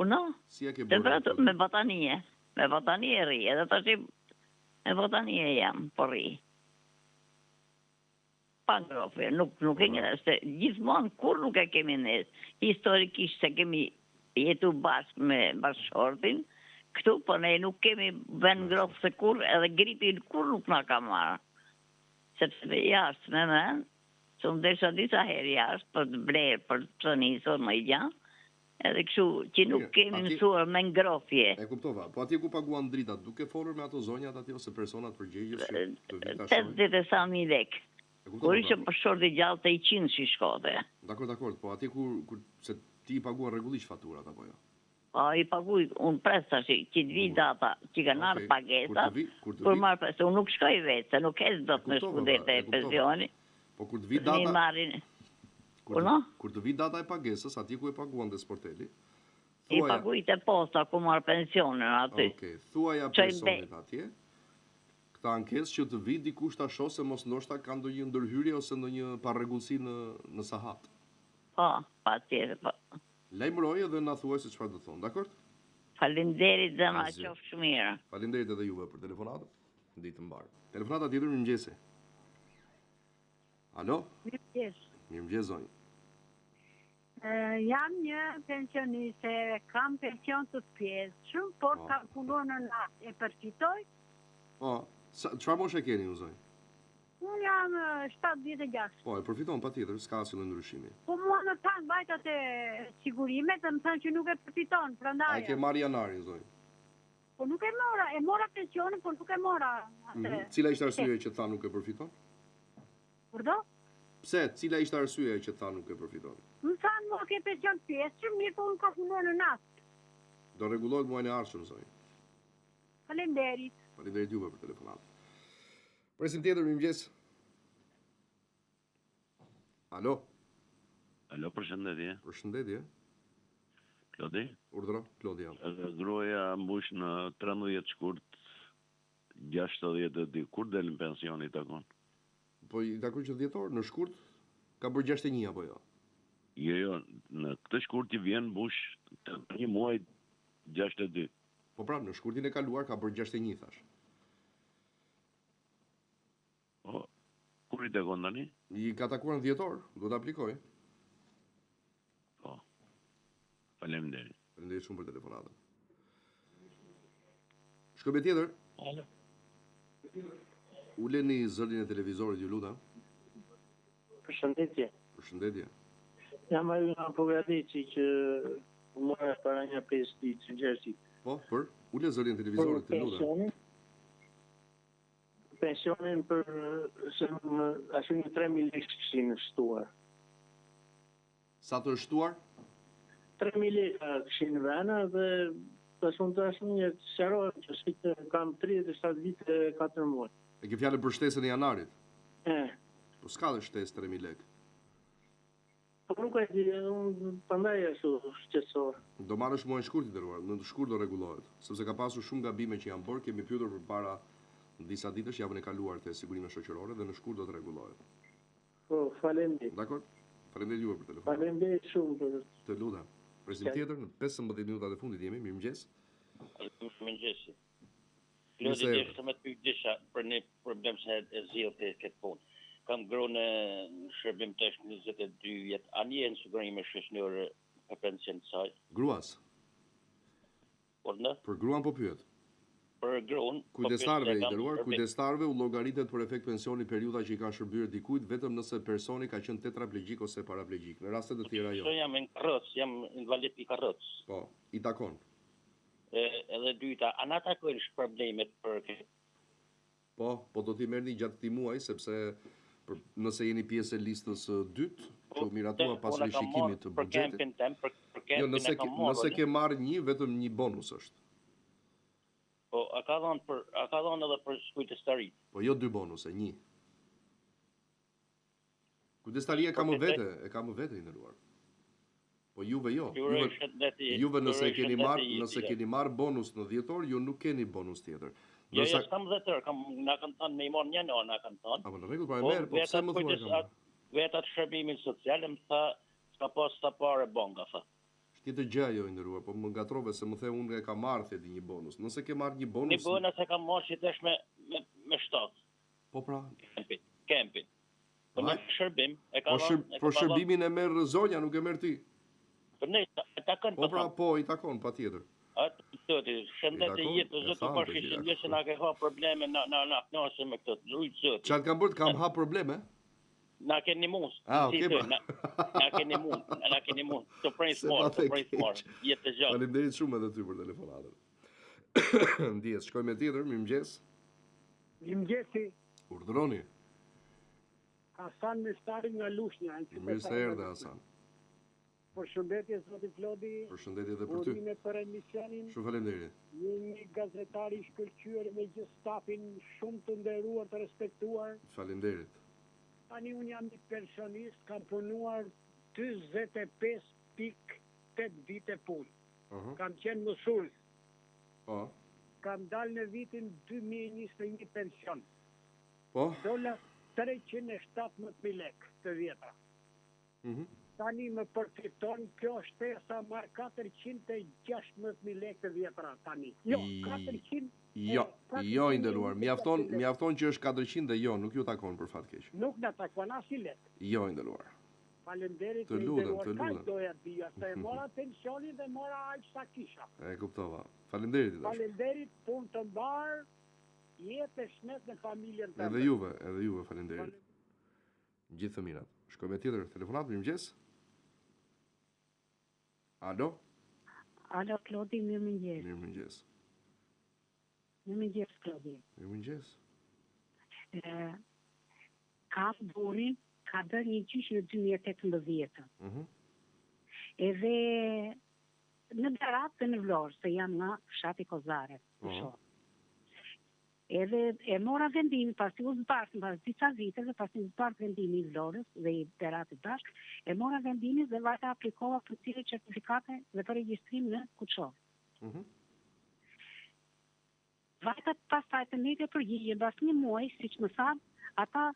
Uno? Si e ke bërë? Temperaturë me batanije, me batanije rri, edhe tashi me batanije jam, po rri. Pa ngrohje, nuk, nuk e ngreh, se gjithmonë kur nuk e kemi ndez, historikisht se kemi jetu bashkë me bashkëshortin, këtu, po ne nuk kemi vend ngrohtë se kur, edhe gripi kur nuk na ka marrë, sepse me jashtë me men, se unë desha disa herë jashtë për të blerë, për të nisur ndonjë gja, Edhe kështu që nuk kemi mësuar me ngrofje. E kuptova. Po atje ku paguan dritat, duke folur me ato zonjat atje ose personat përgjegjës që të vijnë ta shohin? 80 e sa mijë lekë. Kur ishte pra. bashkëshorti gjallë te 100 i shkote. Dakord, dakord, po atje ku kur se ti i paguan rregullisht faturat apo jo? Po i paguaj, unë pres tash që të vijë data që kanë ardhur pagesat, kur marr se unë nuk shkoj vetë, se nuk ec dot me shku deri te pensioni. Po kur të vijë data, marrin. Kur të, kur të vijë data e pagesës, atje ku e paguan te sporteli, thuaja... I paguaj te posta ku marr pensionin aty. Okej, thuaja personit atje, këtë ankesë që të vijë dikush ta shohë se mos ndoshta ka ndonjë ndërhyrje ose ndonjë parregullsi në në sahat. Po, patjetër, po. Lajmëroje dhe na thuaj se çfarë do thonë, dakord? Faleminderit zemra qofsh mirë. Faleminderit edhe juve për telefonatën. Ditë të mbarë. Telefonata tjetër, mirëmëngjesi. Alo? Mirëmëngjes. Mirëmëngjes zonjë. Jam një pensioniste, kam pension të pjesshëm, por po. kam punuar në natë, e përfitoj? Po, çfarë moshe keni ju zonjë? Unë jam 76. Po, e përfiton patjetër, s'ka asnjë lloj ndryshimi. Po mua më thanë vajta te sigurimet dhe më thanë që nuk e përfiton, prandaj. A e ke marrë janarin zonjë? Po nuk e mora, e mora pensionin, por nuk e mora atë. Mm -hmm. Cila ishte arsyeja që tha nuk e përfiton? Urdhëro? Pse, cila ishte arsyeja që tha nuk e përfiton? Më thanë mua ke pension të pjesshëm, mirëpo unë kam punuar në natë. Do rregullohet muajin e ardhshëm zonjë. Faleminderit. Faleminderit juve për telefonatën. Presim tjetër, mirëmëngjes. Alo. Alo, përshëndetje. Përshëndetje. Klodi? Urdhëro, Klodi jam. Edhe gruaja mbush në 13 shkurt 62, kur del në pension i takon? Po i takon që dhjetor, në shkurt ka bërë 61 apo jo? Jo, jo, në këtë shkurt që vjen mbush një muaj 62. Po pra, në shkurtin e kaluar ka bërë 61 thash. Po, kur i takon tani? I ka takuar në dhjetor, duhet të aplikojë. Po. Faleminderit. Faleminderit shumë për telefonatën. Shkojmë me tjetër. Alo. Uleni zërin e televizorit, ju lutem. Përshëndetje. Përshëndetje. Jam ai nga Pogradeci që mora para një 5 ditë, 6 ditë. Po, për ule zërin e televizorit, të lutem. Pensionin për se më ashtu një 3000 lekë kishin shtuar. Sa të është shtuar? 3000 lekë kishin vënë dhe tash unë tash një sqarohem që si të kam 37 vite e 4 muaj. E ke fjalën për shtesën e janarit? E. Po s'ka dhe shtesë 3000 lekë. Po nuk e di, unë prandaj ashtu shqetësohem. Do marrësh muajin shkurt i nderuar, në shkurt do rregullohet, sepse ka pasur shumë gabime që janë bërë, kemi pyetur përpara disa ditësh javën e kaluar te sigurimet shoqërore dhe në shkurt do të rregullohet. Po, faleminderit. Dakord. Faleminderit juve për telefonin. Faleminderit shumë për. Të lutem. Presim tjetër në 15 minutat e fundit jemi. Mirëmëngjes. Mirëmëngjesi. Klodi deshta me të pyet diçka për një problem se e zgjidh ti këtë punë. Kam gruan në shërbim tash 22 vjet. A njihen sigurime shoqënore për pension të saj? Gruas. Urdhëro? Për gruan po pyet. Për gruan, po Kujdestarëve i nderuar, kujdestarëve u llogaritet për efekt pensioni periudha që i kanë shërbyer dikujt vetëm nëse personi ka qenë tetraplegjik ose paraplegjik. Në raste të tjera jo. Po jam në karrocë, jam invalid i karrocës. Po, i takon. Edhe e dyta, a na takojnë shpërblimet për këtë? Po, po do t'i merrni gjatë këtij muaji sepse për, nëse jeni pjesë e listës së dytë që u miratua pas rishikimit të buxhetit. Për kempin tem, për, për kempin jo, nëse, e kam marrë. Nëse ke marrë një, vetëm një bonus është. Po, a ka dhënë për a ka dhënë edhe për kujdestari? Po jo dy bonuse, një. Kujdestaria e ka më vete, e ka më vete i nderuar. Po juve jo. Juve, juve nëse keni marr, nëse keni marr bonus në dhjetor, ju nuk keni bonus tjetër. Jo, jo, s'kam dhjetor, kam na kanë thënë me i marr një në na kanë thënë. Apo në rregull, pra e po, merr, po pse më thua kam? Veta të shërbimin social më tha, s'ka pas ta pare banka tha. Është tjetër gjë ajo i nderuar, po më ngatrove se më the unë e kam marrë the ti një bonus. Nëse ke marrë një bonus, Një bonus e kam marrë që tash me me me shtat. Po pra. Kempin, kempin. Po në shërbim, e ka po shër, po shërbimin e merr zonja, nuk e merr ti. Po ne, e takon po. Po pra, po, i takon, patjetër. Atë zoti, shëndet e jetë, zoti pa shishin, se na ke ha probleme, na na na kënaqe me këtë, rujt zoti. Çfarë kam bërë, kam ha probleme? Na ke ndihmu. Ah, okay, po. Na, na ke ndihmu, na ke ndihmu. Të pres mor, të pres mor. Jetë të gjatë. Faleminderit shumë edhe ty për telefonatën. Ndjesë, shkojmë me tjetër, mirëmëngjes. Mirëmëngjesi. Urdhëroni. Hasan Miftari nga Lushnja. Mirë se erdhe Hasan. Përshëndetje zoti Klodi. Përshëndetje edhe për ty. Urime për emisionin. Shumë faleminderit. Je një gazetar i shkëlqyer me gjithë stafin, shumë të nderuar, të respektuar. Faleminderit. Tani unë jam një pensionist, kam punuar 45.8 vite punë. Uh -huh. Kam qenë mësues. Po. Kam dalë në vitin 2021 pension. Po. Dola 317.000 lekë të vjetra. Mhm. Tani më përfiton kjo shtesa marr 416.000 lekë të vjetra tani. Jo, 400 Jo, jo i nderuar, mjafton, mjafton që është 400 dhe jo, nuk ju takon për fat keq. Nuk na takon asnjë lek. Jo i nderuar. Faleminderit Të lutem, të lutem. Kaq doja të dija, se e mora pensionin dhe mora aq sa kisha. E kuptova. Faleminderit i dashur. Faleminderit, punë të mbarë, jetë e shnet në familjen tënde. Edhe juve, edhe juve faleminderit. Gjithë të mirat. Shkojmë me tjetër telefonatë, mirëmëngjes. Alo? Alo, Klodi, mirëmëngjes. Mirëmëngjes. Mirëmëngjes, Klodi. Mirëmëngjes. Ë kam burrin, ka bërë një gjyq në 2018. Mhm. Mm Edhe në Berat dhe në Vlorë, se jam nga fshati Kozare, uh -huh. Edhe e mora vendimin, pasi u zbardh mbas disa viteve, pasi u zbardh vendimi i Vlorës dhe i Beratit bashkë, e mora vendimin dhe vajta aplikova për nxjerrje certifikate dhe për regjistrim në Kuçovë. Mm -hmm. Vajta pastaj të merrja përgjigje mbas një muaji, siç më thanë, ata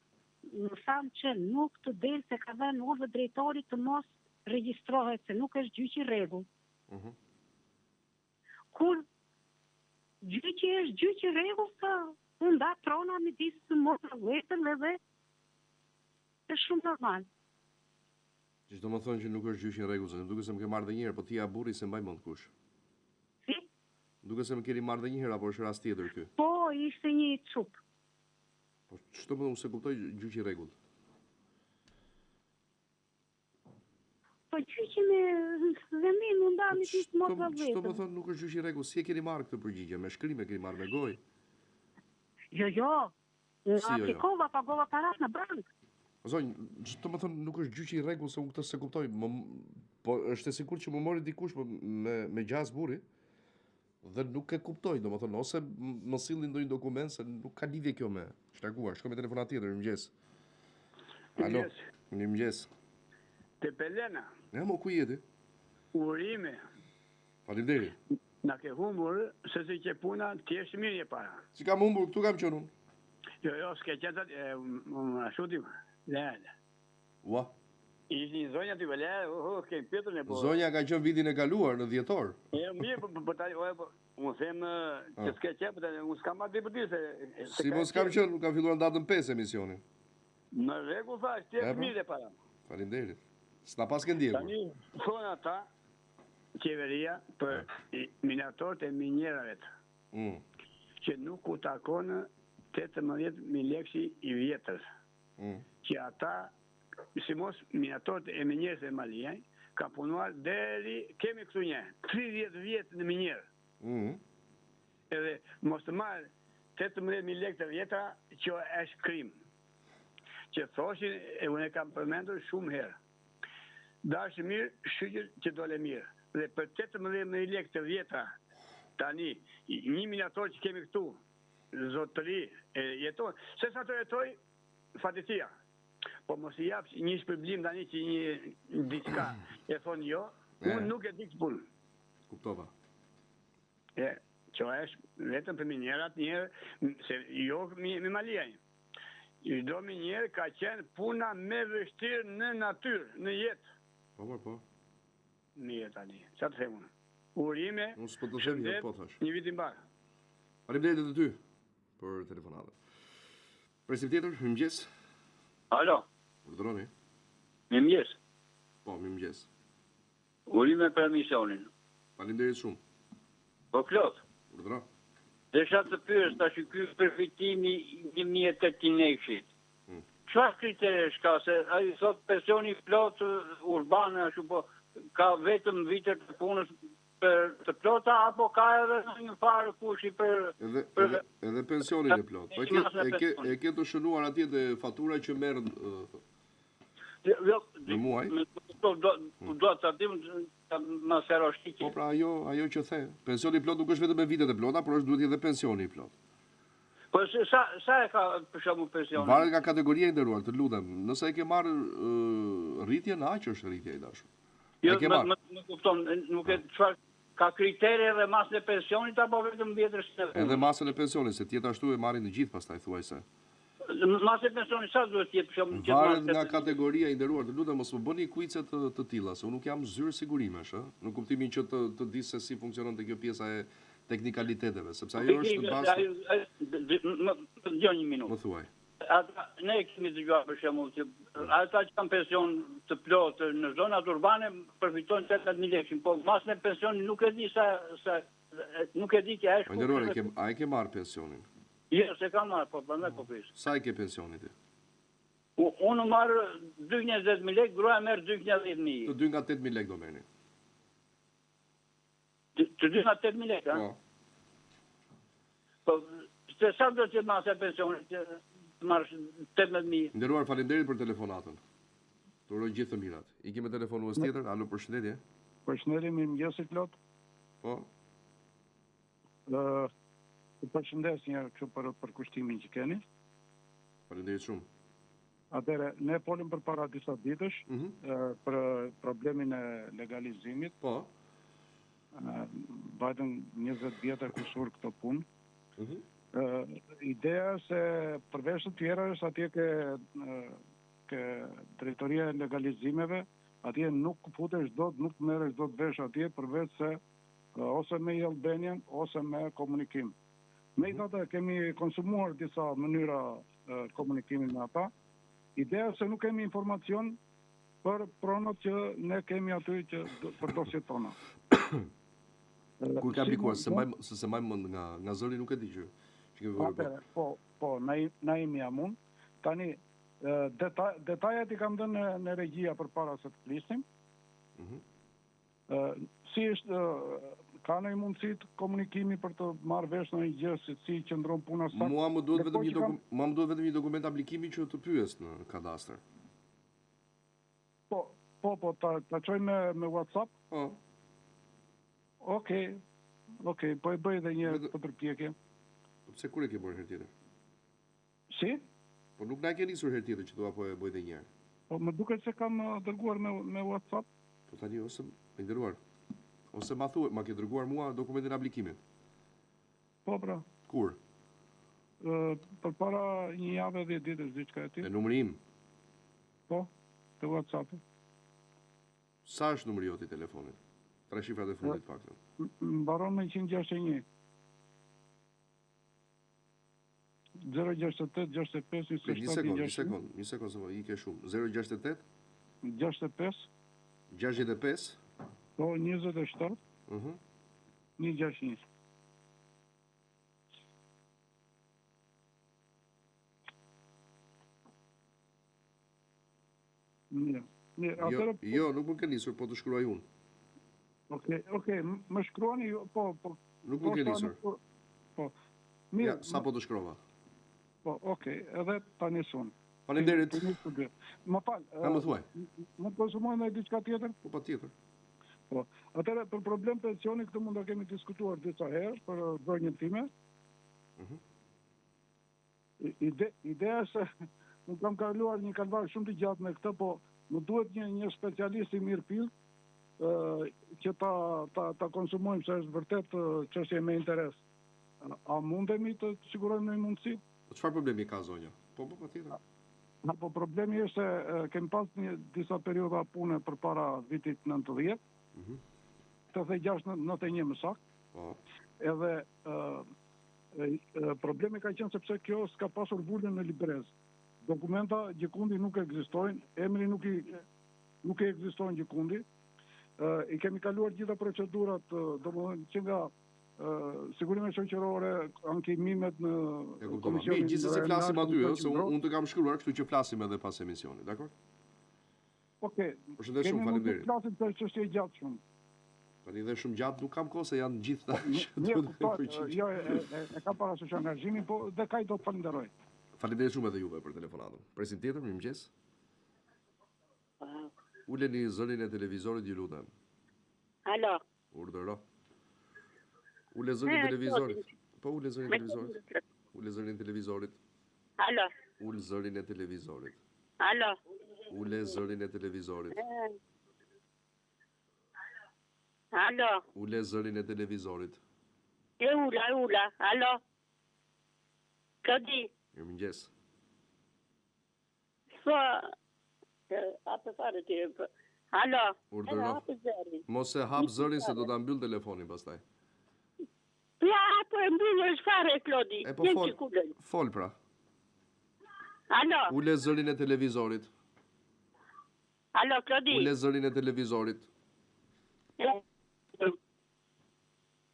më thanë që nuk të del se ka dhënë urdhër drejtori të mos regjistrohet se nuk është gjyq i rregullt. Mm -hmm. Kur gjyqi është gjyq i rregullt se u nda prona midis motra vëllezërve dhe është shumë normal. Ç'do me thënë që nuk është gjyq i rregullt, se më duket se më ke marrë dhe një herë, po ti a burri s'e mbaj mend kush. Si? Më duket se më keni marrë dhe një herë apo është rast tjetër ky? Po, ishte një çupë. Po ç'do me thënë unë s'e kuptoj gjyq i rregullt. Po gjyqi me vendim u nda midis motra vëllezër. Ç'do me thënë nuk është gjyq i rregullt, si e keni marrë këtë përgjigje? Me shkrim e keni marrë me gojë? Jo, jo. Unë Si jo, jo? aplikova, pagova parat në bankë. Zonjë, ç'do me thënë nuk është gjyq i rregullt se unë këtë s'e kuptoj. Më, po është e sigurt që më mori dikush po me me gjasë burri dhe nuk e kuptoj, domethënë ose më sillni ndonjë dokument se nuk ka lidhje kjo me shtaguar. Shkojmë me telefonatë tjetër, mirëmëngjes. Alo, mirëmëngjes. Tepelena. Ja, mo ku je ti? Urime. Faleminderit. Na ke humbur, se si qe puna, ti je mirë e para. Si kam humbur, këtu kam qenë unë. Jo, jo, s'ke qenë aty, e, më ashtu ti, le, le. Ua. Ishte një zonja aty, le, oh, oh, ke pyetur ne po. Zonja ka qenë vitin e kaluar në dhjetor. E mirë, po po, po tani, po, unë them që ah. s'ke qenë, po tani unë s'kam marrë për ty se Si mos kam qenë, kam filluar në datën 5 emisionin. Në rregull thash, ti je po. mirë e para. Faleminderit. S'na paske ndjekur. Tani thonë ata qeveria për minatorët e minierave. Mm. Që nuk u takon 18 mijë lekëshi i vjetër. Mm. Që ata sidomos minatorët e minierës e Maliaj, ka punuar deri, kemi këtu një, 30 vjet në minierë. Mm. Edhe mos të marrë 18.000 lekë të vjetra, që është krim. Që thoshin, e unë e kam përmendur shumë herë. Dashtë mirë, shyqyr që dole mirë. Dhe për 18.000 lekë të vjetra, tani, një minator që kemi këtu, zotëri, e jeton, se sa të jetoj, fati i tij. Po mos i japsh një shpërblim tani që një diçka e thonë jo, unë nuk e di këtë punë. Kuptova. E, kjo është vetëm për minierat njëherë, se jo me, me Maliaj. Çdo minierë ka qenë puna më e vështirë në natyrë, në jetë. Po, po, po. Mirë tani, ça të them unë? Urime, Unë s'po të them jo, po thash. Një vit i mbarë. Faleminderit edhe ty për telefonatën. Presim tjetër, mirëmëngjes. Alo. Urdhëroni. Mirëmëngjes. Po, mirëmëngjes. Urime për emisionin. Faleminderit shumë. Po Klod. Urdhëro. Desha të pyes tash ky përfitimi 1800 lekëshit. Mm. Çfarë kriteresh ka se ai thot pensioni i plot urban ashtu po ka vetëm vitet e punës për të plota apo ka edhe ndonjë farë kushti për edhe për edhe edhe pensionin e plot. Po e ke e ke e ke të shënuar atje te fatura që merr Jo, jo, në muaj. Po do do ta dim ta më sqarosh ti. Po pra ajo ajo që the, pensioni i plot nuk është vetëm me vitet e plota, por është duhet edhe pensioni i plot. Po se sa sa e ka për shembull pensionin? Varet nga kategoria i nderuar, të lutem. Nëse e ke marrë rritjen, aq është rritja i dashur. Jo, e ke marrë. Më, më kupton, nuk e çfarë ka kritere edhe masën e pensionit apo vetëm vjetërsinë e punës? Edhe masën e pensionit, se tjetë ashtu e marrin të gjithë pastaj thuajse. Masë e pensionit sa duhet të jetë për shembull që Varet nga kategoria i nderuar, të lutem mos më bëni kuice të të tilla, se unë nuk jam zyrë sigurimesh, ë, në kuptimin që të të di se si funksionon te kjo pjesa e teknikaliteteve, sepse ajo është në bazë të Më dëgjo një minutë. Më thuaj. Ata ne kemi dëgjuar për shembull që ata që kanë pension të plotë në zonat urbane përfitojnë 18000 lekë, po masën e pensionit nuk e di sa sa nuk e di që është. O nderuar, e ke a e ke marrë pensionin? Jo, s'e kam marrë, po prandaj po pyes. Sa e ke pensionin ti? Unë marr 220.000 lekë, gruaja merr 210.000. Të dy nga 8.000 lekë do merrni. Të dy nga 8.000 lekë, a? Po. Po, se sa do të jetë masa e pensionit që të marrësh 18.000? Nderuar, faleminderit për telefonatën. Të uroj gjithë të mirat. Ikim me telefonues tjetër. Alo, përshëndetje. Përshëndetje, mirëmëngjesi Klod. Po. Ë, të përshëndes një herë kështu për përkushtimin që keni. Faleminderit shumë. Atëherë, ne folëm përpara disa ditësh mm -hmm. për problemin e legalizimit. Po. Vajtën 20 vjet e kusur këto punë. Mm -hmm. Ideja është se përveç të tjera është atje ke ke drejtoria e legalizimeve, atje nuk futesh dot, nuk merresh dot vesh atje përveç se ose me e-Albanian ose me komunikim. Megjithatë kemi konsumuar disa mënyra komunikimi me ata. Ideja është se nuk kemi informacion për pronat që ne kemi aty që për dosjet tona. Kur ke aplikuar, se mbaj se s'e mbaj mend nga nga zëri nuk e di që që kemi bërë. Atëherë, po, po, Naim jam unë. Tani deta, detajet i kam dhënë në, në regjia përpara se të flisnim. Mm -hmm. Si është, ka ndonjë mundësi të komunikimi për të marrë vesh ndonjë gjë se si qëndron puna saktë? Mua më duhet vetëm një dokument, mua më duhet vetëm një dokument aplikimi që të pyes në kadastër. Po, po, po, ta ta çoj me me WhatsApp? Po. Okej. Okej, po e bëj edhe një herë këtë përpjekje. Po pse kur e ke bërë herë tjetër? Si? Po nuk na e ke nisur herë tjetër që thua po e bëj dhe një herë. Po më duket se kam dërguar me me WhatsApp. Po tani ose i nderuar. Ose ma thua, ma ke dërguar mua dokumentin e aplikimit. Po pra. Kur? Ë përpara një jave 10 ditësh diçka e tillë. Te numri im. Po, te WhatsApp-i. Sa është numri jot i telefonit? Tre shifrat e fundit paktën. Mbaron me 161. 068 65 27 Një sekond, një sekond, një sekond, se po ike shumë. 068 65 65 Po 27 Mhm. 161. Mirë. Mirë, jo, atëherë jo, nuk më ke nisur, po të shkruaj unë. Okej, okej, më shkruani ju, po, po. Nuk më ke nisur. Po. po. Mirë. Ja, sapo të shkrova. Po, okej, edhe ta nis unë. Faleminderit. Më fal. Ha më thuaj. Mund të konsumojmë edhe diçka tjetër? Po patjetër. Po. Atëherë për problem pensioni këtë mund ta kemi diskutuar disa herë për zonjën time. Mhm. Mm Ide, ideja është se unë kam kaluar një kalvar shumë të gjatë me këtë, po më duhet një një specialist i mirëfilltë ë që ta ta ta konsumojmë se është vërtet çështje me interes. A mundemi të sigurojmë ndonjë mundësi? Po çfarë problemi ka zonja? Po po patjetër. A, po problemi është se kemi pas një disa periudha pune përpara vitit 90. Mhm. Mm 86 91 më saktë. Po. Edhe ë Problemi ka qenë sepse kjo s'ka pasur vulën në librezë. Dokumenta gjëkundi nuk ekzistojnë, emri nuk i nuk i ekziston gjëkundi. I kemi kaluar gjitha procedurat, domethënë që nga Sigurimet shoqërore, ankimimet në komisionin. Mirë, gjithsesi flasim aty, ëh, se unë të kam shkruar, kështu që flasim edhe pas emisionit, dakor? Okej. Përshëndes shumë, faleminderit. Flasim për çështje gjatë shumë. Tani dhe shumë gjatë nuk kam kohë se janë gjithë ta po, që duhet të përgjigjem. Jo, e, e, e kam parasysh angazhimin, po dhe kaq do të falenderoj. Faleminderit shumë edhe juve për telefonatën. Presim tjetër, mirëmëngjes. Uleni zërin e televizorit, ju lutem. Alo. Urdhëro. Ule zërin e televizorit. Po ule zërin e televizorit. Ule zërin e televizorit. Alo. Ul zërin e televizorit. Alo. Ule zërin e televizorit. Alo. Ule zërin e televizorit. E ula, e ula. Alo. Klodi. Mirëmëngjes. Po, hape fare ti. Po. Alo. Urdhëro. Mos e hap zërin se do ta mbyll telefonin pastaj. Ja, po e mbyll është fare Klodi. E po fol. Fol pra. Alo. Ule zërin e televizorit. Alo Klodi. Ule zërin e televizorit.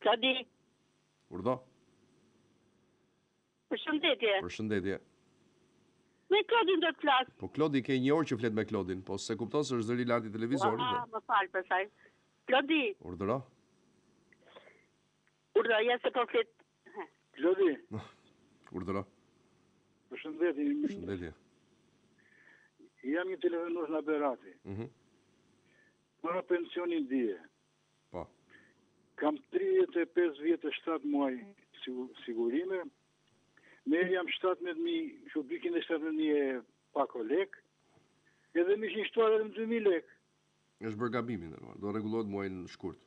Klodi. Urdhëro. Përshëndetje. Përshëndetje. Me Klodin do të flas. Po Klodi ke një orë që flet me Klodin, po s'e kupton se është zëri i lartë i televizorit. Ah, më fal për saj. Klodi. Urdhëro. Urdhëro, ja se po flet. Klodi. Urdhëro. Përshëndetje. Përshëndetje. Jam një telefonues nga Berati. Mhm. Mm Mora pensionin dje. Po. Kam 35 vjet e 7 muaj sigurime. Merr jam 17.000, kështu 217.000 e pako lek. Edhe më ishin shtuar vetëm 2.000 lek. Është bërë gabimi, nderuar. Do rregullohet muajin shkurt.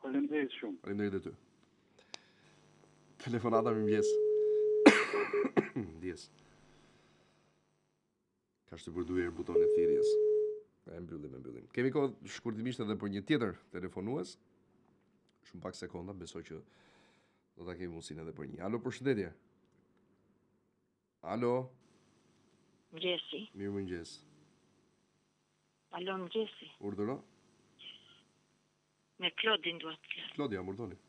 Faleminderit shumë. Faleminderit edhe ty. Telefonata mirëmëngjes. Ndjesë. Ka shtypur dy herë butonin e thirrjes. E mbyllim, e mbyllim. Kemi kohë shkurtimisht edhe për një tjetër telefonues. Shumë pak sekonda, besoj që do ta kemi mundësinë edhe për një. Alo, përshëndetje. Alo. Mëngjesi. Mirëmëngjes. Alo, mëngjesi. Urdhëro. Me Klodin dua të flas. Klodi, jam urdhëroni.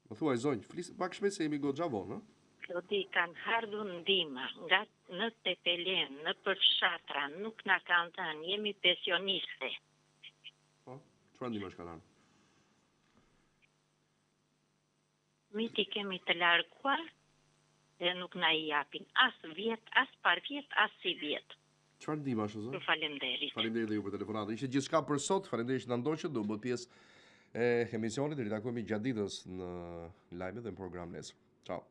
Më thuaj zonjë, flis pak shpejt se jemi goxha vonë, ë? Klodi kanë ardhur ndihma nga në Tepelenë, nëpër fshatra, nuk na kanë dhënë, jemi pensioniste. Po, çfarë ndihmash kanë ardhur? Fëmijët i kemi të larguar dhe nuk na i japin as vjet, as parvjet, as sivjet. Çfarë ndihmash o zonjë? Faleminderit. Faleminderit dhe ju për telefonatën. Ishte gjithçka për sot. Faleminderit që na ndoqët, do bëhet pjesë e emisionit. Ritakohemi gjatë ditës në lajme dhe në program nesër. Ciao.